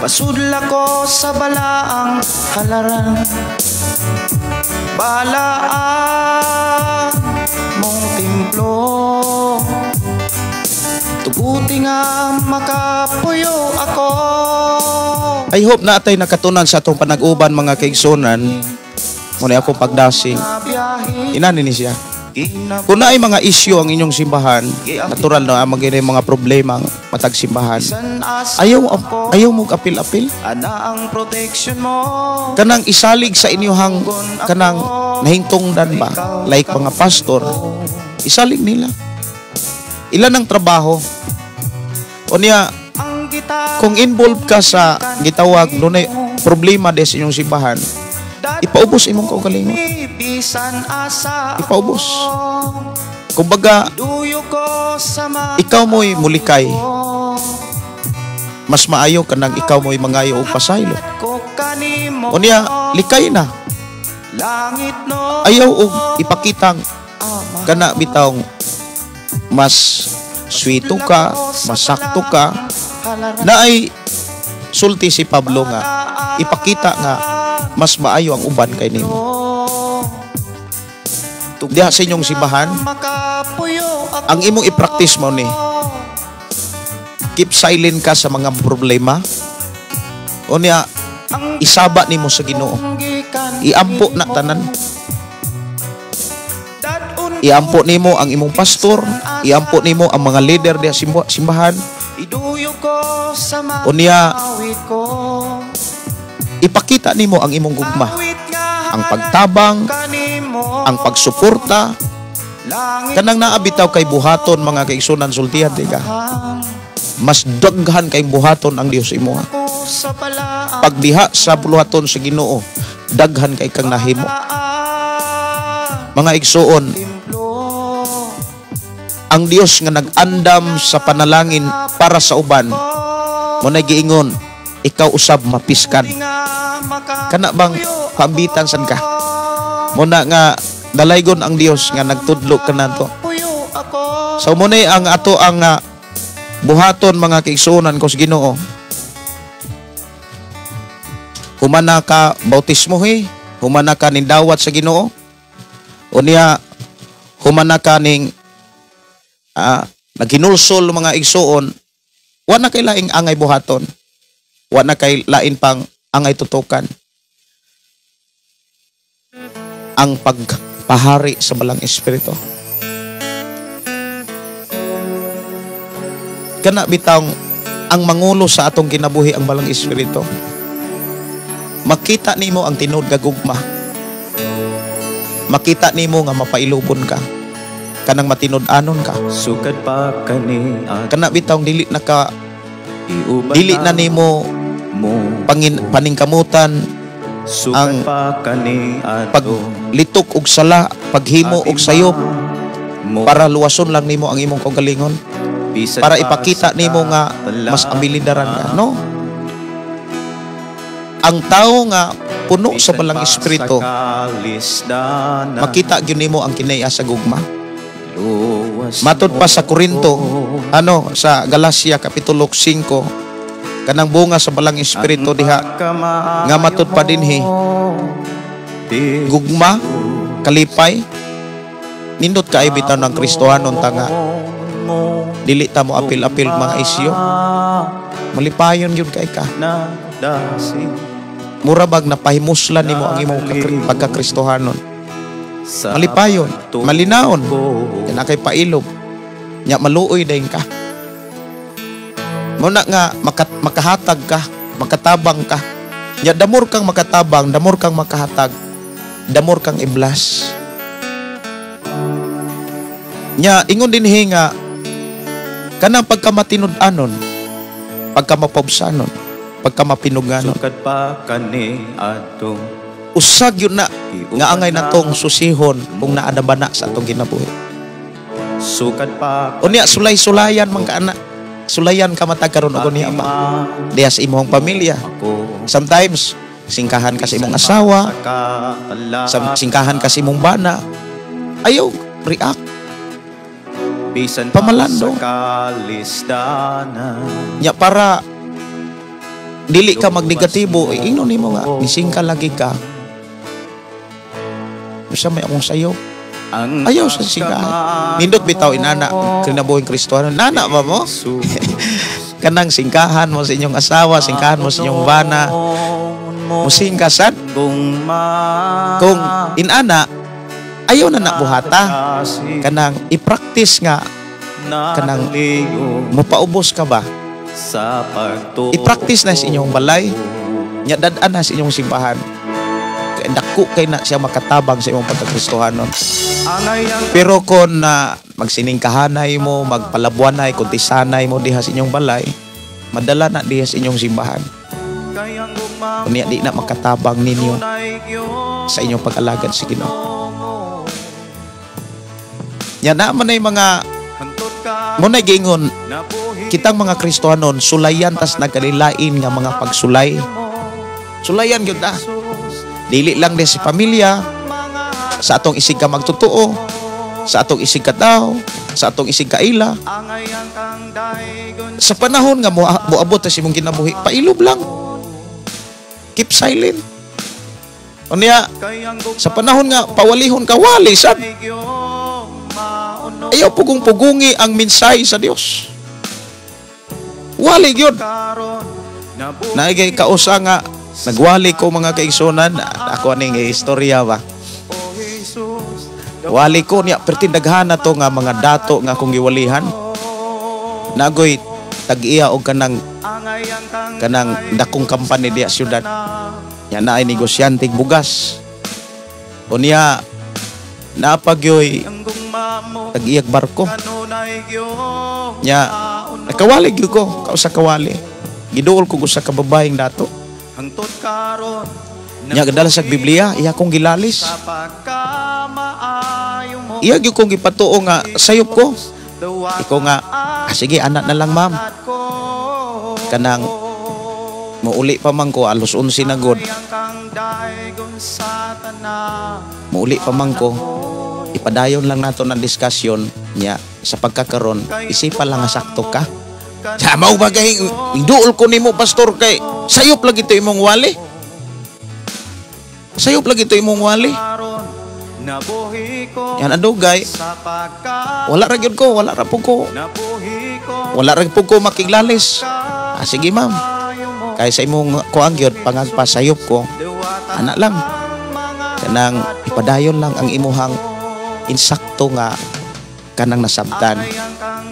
Pasudla ko sa balaang halaran, balaan mong templo. Tuguti nga makapuyo ako. I hope na atay nakatunan sa atong panag-uban, mga kaigsunan. Muna ako pagdasing. Inani ni siya. Kung naay mga isyu ang inyong simbahan, natural na ang mga mga problema ang matag simbahan. Ayaw ayaw mo apil-apil. Kanang isalig sa inyuhang kanang nahintungdan ba, like mga pastor, isalig nila. Ilan ang trabaho? O niya, kung involved ka sa gitawag dunay problema des inyong simbahan, ipaubos imong kaugalingon. Ipaubos. Kumbaga, ikaw mo'y mulikay. Mas maayo kanang ikaw mo'y mangayo og pasaylo. O niya, likay na. Ayaw og ipakitang kana bitawng mas sweeto ka, masakto ka, na ay sulti si Pablo nga ipakita nga mas maayo ang uban kay nimo. Diha sa inyong simbahan, ang imong i-practice mo ni, keep silent ka sa mga problema. O niya, isaba nimo sa Ginoo. Iampo na tanan. Iampo nimo ang imong pastor, iampo nimo ang mga leader diha simbahan. O niya, ipakita nimo ang imong gugma, ang pagtabang, Ang pagsuporta kanang naa bitaw kay buhaton, mga kaigsunan, sultihan tika. Mas daghan kay buhaton ang Dios imoha. Pagdiha sa buluhaton sa Ginoo, daghan kay kang nahimo. Mga igsuon, ang Dios nga nag-andam sa panalangin para sa uban, mo na giingon, ikaw usab mapiskan. Kana bang paambitan sad ka? Muna nga dalaygon ang Dios nga nagtudlo kanato. So mo na ang ato ang buhaton, mga kaigsuonan ko sa Ginoo. Humana ka bautismo he, humana ka ning dawat sa Ginoo. Unya humana ka ning naghinulsol, mga igsuon, wa na kay laing angay buhaton. Wa na kay lain pang angay tutukan. Ang pagpahari sa Balang Espiritu. Kana bitang ang mangulo sa atong kinabuhi ang Balang Espiritu. Makita nimo ang tinuod nga gugma. Makita nimo nga mapailubon ka. Kanang matinud-anon ka. Sukad pa kani at Kana bitawng dili na ka iuban dili na nimo mo paningkamutan sukad ang pa kani ato paglitok og sala, paghimo og sayop mo para luwason lang nimo ang imong kaugalingon, bisan para pa ipakita sa nimo nga mas abilidaran ka, no? Ang tao nga puno sa bisan Balang pa Espiritu, sa kalisdanan, makita gyud nimo ang kinaiya sa gugma. luwas Matod pa sa mo Korinto, ano, sa Galacia Kapitulo 5, kanang bunga sa Balang Espiritu ang diha pagkamaayo nga matud pa dinhi, mo, Diyos. Gugma, kalipay. Nindot kay bitaw ng Kristohanon ta nga mo dili ta mo apil-apil mga isyo. Malipayon gyud kay ka. Nadasi Mura bag napahimuslan nimo ang imong pagkakristohanon. sa Malipayon, pagtuo malinaon. ko. Yan na kay pailob. Nya maluoy dayon ka. Muna nga makahatag ka, makatabang ka. Nya damor kang makatabang, damor kang makahatag, damor kang iblas. Nya ingon dinhi nga kanang pagkamatinud-anon, pagkamapobsanon, pagkamapinuganon. Sukad pa kani ato Usag yun na nga angay natong susihon kung naadaba na sa atong kinabuhi. Sukad pa Unya sulay-sulayan man ka ana. Sulayan ka matag karon og unya pa. Diha sa imong pamilya. Ako Sometimes singkahan ka sa imong asawa, singkahan ka sa imong bana. Ayaw react. Bisan pa Pamalando. sa kalisdanan. Nya para dili ka magnegatibo, ingnon nimo nga nisingka lagi ka. Usa may akong sayo. Ang Ayaw sa singkahan. Nindot bitaw inana kinabuhing Kristohanon. Nana ba mo? Kanang singkahan mo sa inyong asawa, singkahan mo sa inyong bana. Musingka sad. Kung inana, ayaw na na buhata. Kanang i-practice nga kanang mopaubos ka ba? Sa pagtuo. I-practice na sa inyong balay. Nya dad-an na sa inyong simbahan. Kay dako kay na siya makatabang sa imong pagkakristohanon. Pero kung na magsiningkahanay mo, magpalabuanay, kuntisanay mo diha sa inyong balay, madala na diha sa inyong simbahan. Unya di na makatabang ninyo sa inyong pag-alagad sa Ginoo. Nya na man ay mga mo na giingon kitang mga Kristohanon sulayan tas nagkalilain nga mga pagsulay. Sulayan gyud ta. Dili lang din sa pamilya, sa atong isig ka magtotoo, sa atong isig ka tao, sa atong isig kaila. Sa panahon nga moabot sa imong kinabuhi, pailob lang. Keep silent. Unya, sa panahon nga pawalihon ka, wali sad. Ayaw pugong-pugungi ang mensahe sa Dios. Wali gyud. Naigay kausa nga nagwali ko, mga kaigsunan, ako aning istorya ba. Wali ko niya perti daghan na to nga mga dato nga akong giwalihan. Nagoy tag-iya og kanang kanang dakong company diya syudad. Nya naay negosyante bugas. Unya Naapagyoy tag-iyag barko. Nya nakawali gyud ko kausa kawali. Giduol ko usa ka babaeng dato. Nya gadala sa Biblia, iya kong gilalis. Iya gyud kong gipatuo nga sayop ko. Iko nga, sige anak na lang ma'am. Kanang muuli pa man ko alos 11 na god. Muuli pa man ko. Ipadayon lang nato ng discussion niya sa pagkakaron. Isipa lang nga sakto ka. Sa mao ba kay duol ko nimo pastor kay sayop lagi to imong wali. Sayop lagi to imong wali. Yan adugay. Wala ra gyud ko, wala ra pud ko. Wala ra pud ko makiglalis. Sige ma'am. Kay sa imong kuang gyud pangagpasayop ko. Anak lang. Kanang ipadayon lang ang imuhang insakto nga kanang nasabtan.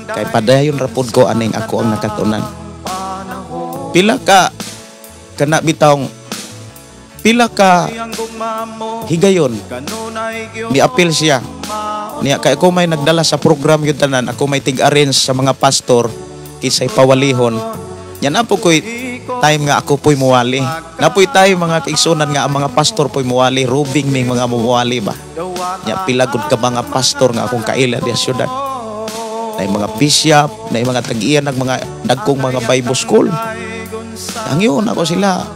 Kay padayon ra pud ko aning ako ang nakatunan. Pila ka kana bitawng pila ka higayon ni-appeal siya. Niya kay ako may nagdala sa program yun tanan, ako may tig-arrange sa mga pastor kisay pawalihon. Yan na po ko'y time nga ako po'y muwali. Napoy tayo mga kaigsunan nga ang mga pastor po'y muwali, rubing ming mga muwali ba. Nya pila gud ka mga pastor nga akong kaila diya syudad. Na mga bishop, na mga tag-iya ng mga dagkong mga Bible school. Ang yun ako sila,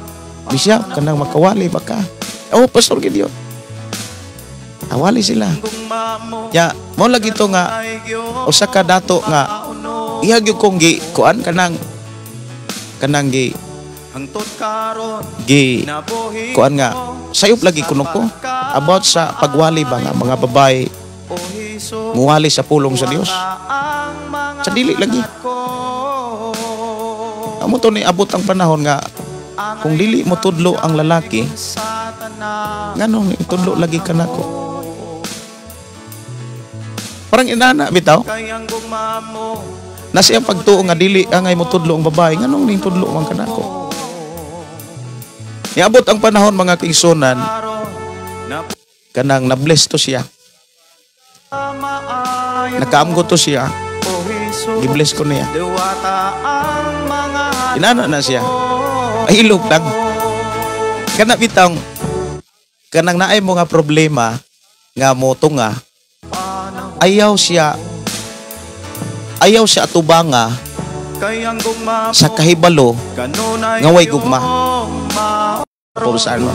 bishop, kanang makawali baka. Oh, Pastor Gideon. Awali sila. Ya, mo lagi to nga usa ka dato nga iya gyud kong gi kuan kanang kanang gi gi kuan nga sayop lagi kuno ko about sa pagwali ba nga mga babae muwali sa pulong sa Dios. Sa dili lagi. Amo to ni abot ang panahon nga kung dili mo tudlo ang lalaki, nganong itudlo lagi kanako? Parang inana bitaw. Nasa iyang pagtuo nga dili angay mo tudlo ang babae, nganong ning tudlo man kanako? Niabot ang panahon mga kaigsunan, kanang na-bless to siya. Nakaamgo to siya. Gi-bless ko niya. Inana na siya. Ay ilog lang. Kana bitang kanang naay mo nga problema nga mo tunga, ayaw siya atubanga sa kahibalo nga way gugma. Saan mo?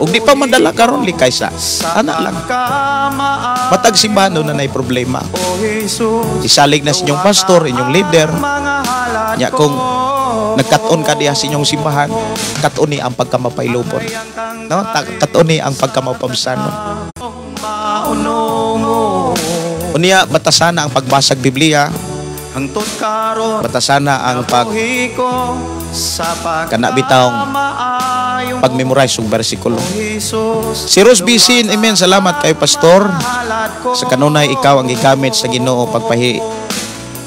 Ug di pa madala karon likay sa anak lang. Matag simbahan na nay problema. Isalig na sa inyong pastor, inyong leader. Nya kung nagkat-on ka diha sa inyong simbahan, kat-on ni ang pagkamapailupon. No? Kat-on ni ang pagkamapabsanon. Unya batasana ang pagbasag Biblia. Batasana ang pag kana bitawng pag-memorize og bersikulo. Si Rose Bisin, amen, salamat kay pastor. Sa kanunay ikaw ang gigamit sa Ginoo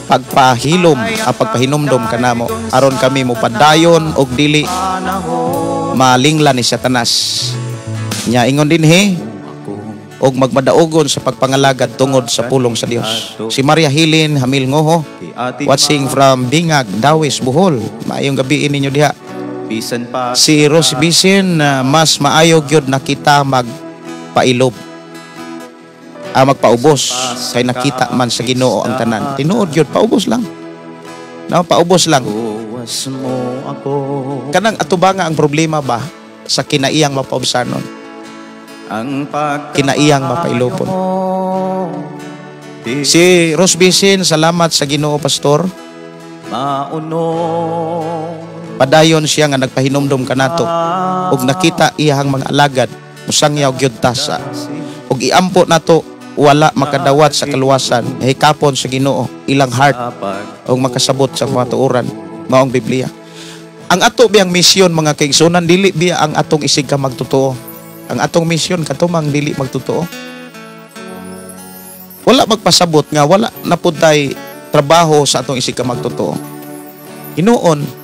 pagpahilom, ang pagpahinumdom kanamo aron kami mopadayon og dili malingla ni Satanas. Nya ingon dinhi og magmadaogon sa pagpangalagad tungod sa pulong sa Dios. Si Maria Hilin Hamil Ngoho, watching from Bingag, Dawis, Bohol. Maayong gabi ninyo diha. Si Rose Bisin, mas maayo gyud na kita magpailob. Magpaubos kay nakita man sa Ginoo ang tanan. Tinuod gyud, paubos lang. No, paubos lang. Kanang atubanga ang problema ba sa kinaiyang mapaubsanon? Kinaiyang mapailupon. Si Rose Bisin, salamat sa Ginoo pastor. Padayon siya nga nagpahinumdom kanato ug nakita iyahang mga alagad musangyaw gyud ta sa ug iampo nato wala makadawat sa kaluwasan, hikapon sa Ginoo ilang heart ug makasabot sa mga tuoran maong Biblia. Ang ato biyang misyon mga kaigsunan, dili biya ang atong isig ka magtotoo. Ang atong misyon katumang dili magtotoo. Wala magpasabot nga wala na pud tay trabaho sa atong isig ka magtotoo. Hinuon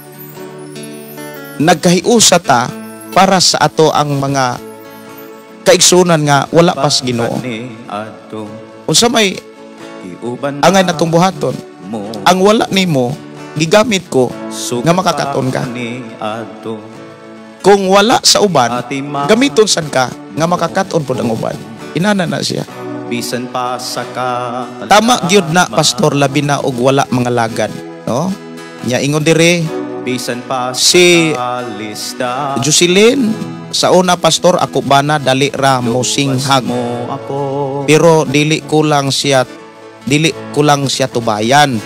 nagkahiusa ta para sa ato ang mga kaigsunan nga wala pas Ginoo. Unsa may angay natong buhaton? Ang wala nimo gigamit ko nga makakaton ka. Kung wala sa uban, gamiton sad ka nga makakaton pod ang uban. Inana na siya. Bisan pa sa ka Tama gyud na, Pastor, labi na og wala mga lagad, no? Nya ingon dire bisan pa si sa lista Jocelyn, sa una, Pastor, ako bana dali ra mo singhag mo ako pero dili kulang siya tubayan.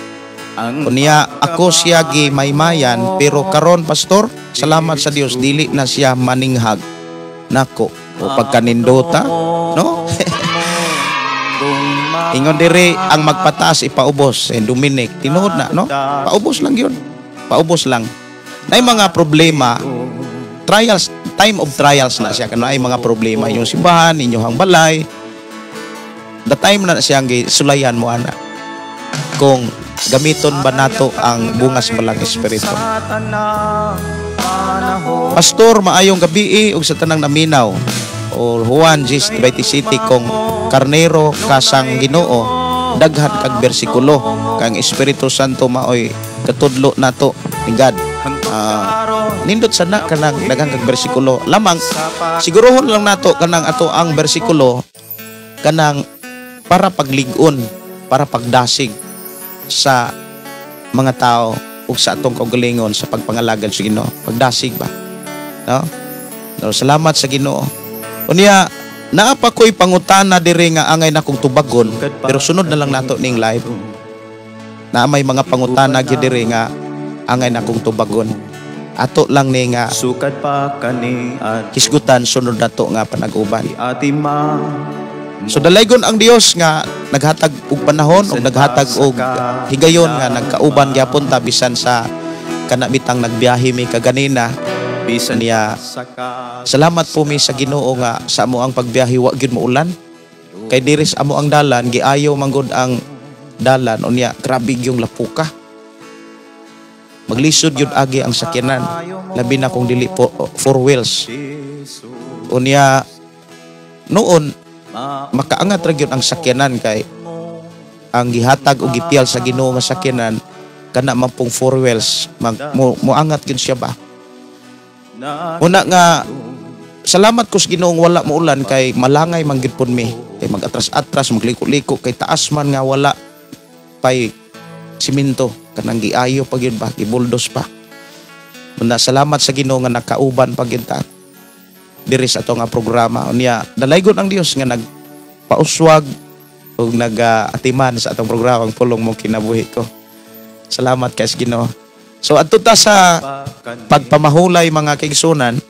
Ang Unya ako siya gimaymayan, pero karon, Pastor, salamat sa Dios, dili na siya maninghag nako o pagkanindota, no? Ingon diri, ang magpataas ipaubos, eh, Dominic, tinuod na, no? Paubos lang yun, paubos lang. Na mga problema, trials, time of trials na siya, kano ay mga problema inyong simbahan, inyong balay, the time na siyang sulayan mo ana kung gamiton ba nato ang bungas Balang Espiritu. Pastor, maayong gabi ug sa tanang naminaw. O Juan Gis Cavite City, kung karnero kasang Ginoo, daghan kag bersikulo kang Espiritu Santo maoy katudlo nato ni God. Nindot sana kanang daghang kag bersikulo lamang, sigurohon lang nato kanang ato ang bersikulo kanang para paglig-on, para pagdasig sa mga tao ug sa atong kaugalingon sa pagpangalagad sa Ginoo, pagdasig ba, no? No, salamat sa Ginoo. Unya naa pa ko'y pangutana diri nga angay nakong tubagon, pero sunod na lang nato ning live na may mga pangutana gyud diri nga angay nakong tubagon. Ato lang ni nga sukad pa kani at hisgutan sunod nato nga panag-uban. Ati ma. So dalaygon ang Dios nga naghatag og panahon ug naghatag og higayon nga nagkauban gyapon ta bisan sa kana bitang nagbiyahe mi kaganina. Bisan Niya, sa ka salamat po mi sa Ginoo nga sa amo ang pagbiyahe wa gyud muulan. Kay diri sa amo ang dalan giayo manggod ang dalan, unya grabe gyung lapuka. Maglisod gyud agi ang sakyanan, labi na kung dili po four wheels. Unya noon makaangat ra gyud ang sakyanan kay ang gihatag og gipiyal sa Ginoo nga sakyanan kana man pong four wheels, moangat gyud siya ba. Una nga salamat ko sa Ginoo wala muulan kay malangay man gyud pud mi kay magatras-atras, magliko-liko kay taas man nga wala pay simento, kanang giayo pa gyud ba, gibuldos pa. Una salamat sa Ginoo nga nakauban pa gyud ta diri sa ato nga programa. Unya dalaygon ang Dios nga nagpauswag ug nag-atiman sa atong programa ang Pulong Mo Kinabuhi Ko. Salamat kay sa Ginoo. So adto ta sa pagpamahulay, mga kaigsunan,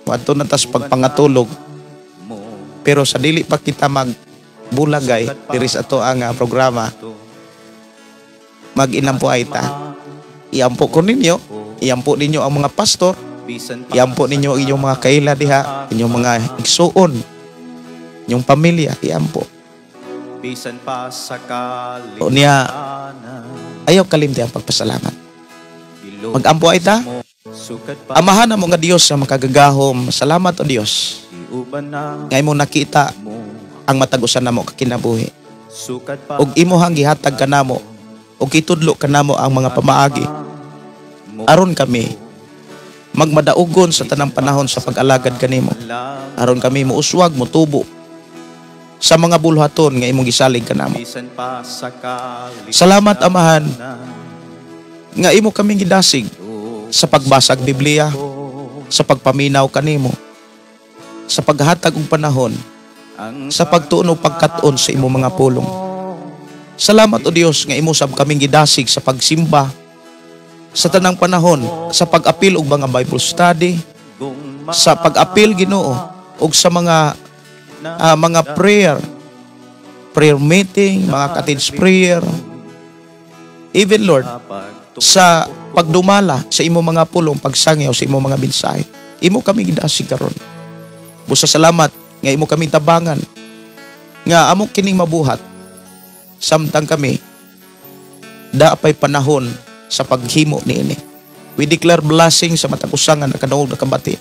adto na ta sa pagpangatulog. Pero sa dili pa kita magbulagay diri sa ato ang programa, mag-inampo ay ta. Iampo ko ninyo, iampo ninyo ang mga pastor, iampo ninyo ang inyong mga kaila diha, inyong mga igsuon, inyong pamilya, iampo. Bisan pa sa Unya, ayaw kalimti ang pagpasalamat. Magampo ay ta. Amahan na mo nga Dios sa makagagahom. Salamat o Dios. Nga imo nakita ang matag usa namo kakinabuhi. Ug imuhang gihatag kanamo ug gitudlo kanamo ang mga pamaagi aron kami magmadaugon sa tanang panahon sa pag-alagad kanimo. Aron kami muuswag, mutubo sa mga bulhaton nga imong gisalig kanamo. Salamat, Amahan, nga imo kaming gidasig sa pagbasag Biblia, sa pagpaminaw kanimo, sa paghatag og panahon, sa pagtuon og pagkat-on sa imong mga pulong. Salamat o Dios nga imo sab kaming gidasig sa pagsimba sa tanang panahon, sa pag-apil og mga Bible study, sa pag-apil, Ginoo, og sa mga prayer, prayer meeting, mga cottage prayer, even, Lord, sa pagdumala sa imo mga pulong, pagsangyaw sa imo mga mensahe. Imo kami gidasig karon. Busa salamat nga imo kami tabangan nga amo kining mabuhat samtang kami daapay panahon sa paghimo niini. We declare blessing sa matag usa nga nakadungog, nakabati.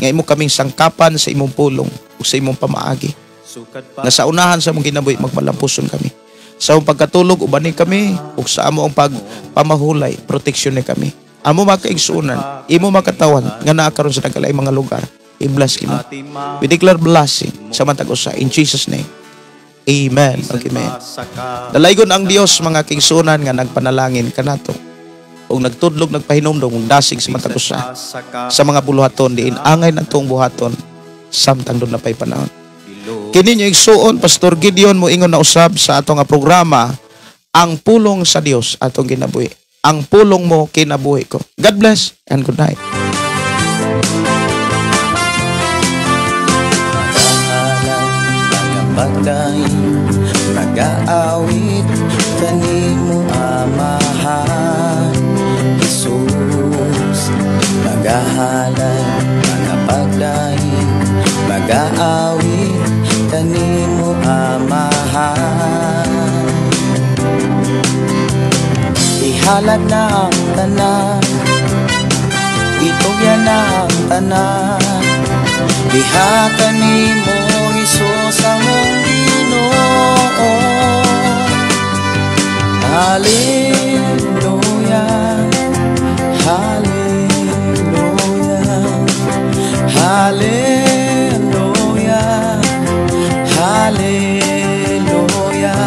Nga imo kaming sangkapan sa imong pulong ug sa imong pamaagi. Nga sa unahan sa among kinabuhi magmalampuson kami. Sa among pagkatulog ubani kami ug sa among pagpamahulay proteksyon ni kami. Amo mga kaigsuonan, imo makatawan nga naa karon sa nagkalaing mga lugar. I-bless kimo. We declare blessing sa matag usa in Jesus' name. Amen. Okay, amen. Dalaygon ang Dios, mga kaigsuonan, nga nagpanalangin kanato ug nagtudlog, nagpahinumdom ug dasig sa matag usa sa mga buluhaton diin angay natong buhaton samtang duna pay panahon. Kini inyong igsuon, Pastor Gideon, moingon na usab sa atong nga programa, Ang Pulong sa Dios Atong Kinabuhi. Ang pulong mo, kinabuhi ko. God bless and good night. Pagdaing, nagaawit kanimo, Amahan Jesus. Nagahalad mga pagdaing, magaawit kanimo, Amahan. Ihalad na ang tanan, itugyan na ang tanan, diha kanimo, Hesus, among Ginoo. Hallelujah, hallelujah, hallelujah, hallelujah,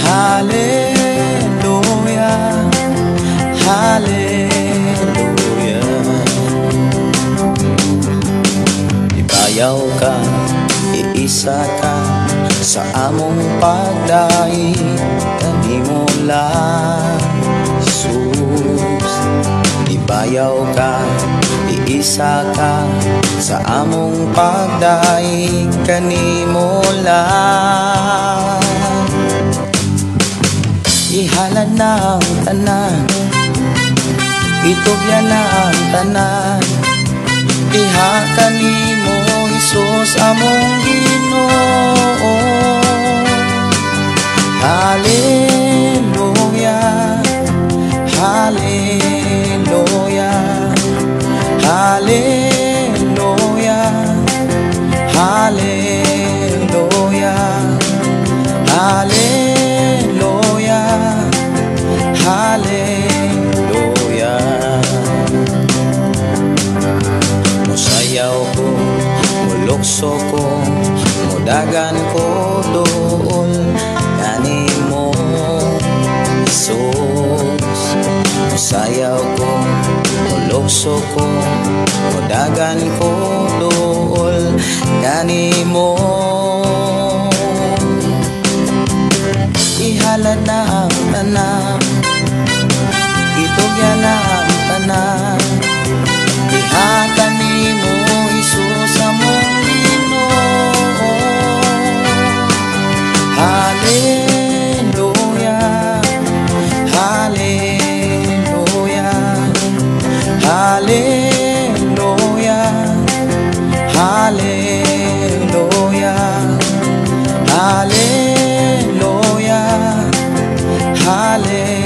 hallelujah, hallelujah. Ibayaw ka, iisa ka sa among pagdaig kanimo lang, Jesus. Ibayaw ka, iisa ka sa among pagdaig kanimo lang. Ihalad na ang tanan, itugyan na ang tanan, diha kanimo, Hesus, among Ginoo. Hallelujah, hallelujah, hallelujah, hallelujah, hallelujah, hallelujah. Musayaw ko, mulukso ko, mudagan ko dool kanimo, Jesus. Musayaw ko, mulukso ko, mudagan ko dool kanimo. Ihalad na ang tanan, itugyan na ang tanan, diha kanimo, Hesus, among Ginoo. Hallelujah, hallelujah, hallelujah, hallelujah, hallelujah, hallelujah.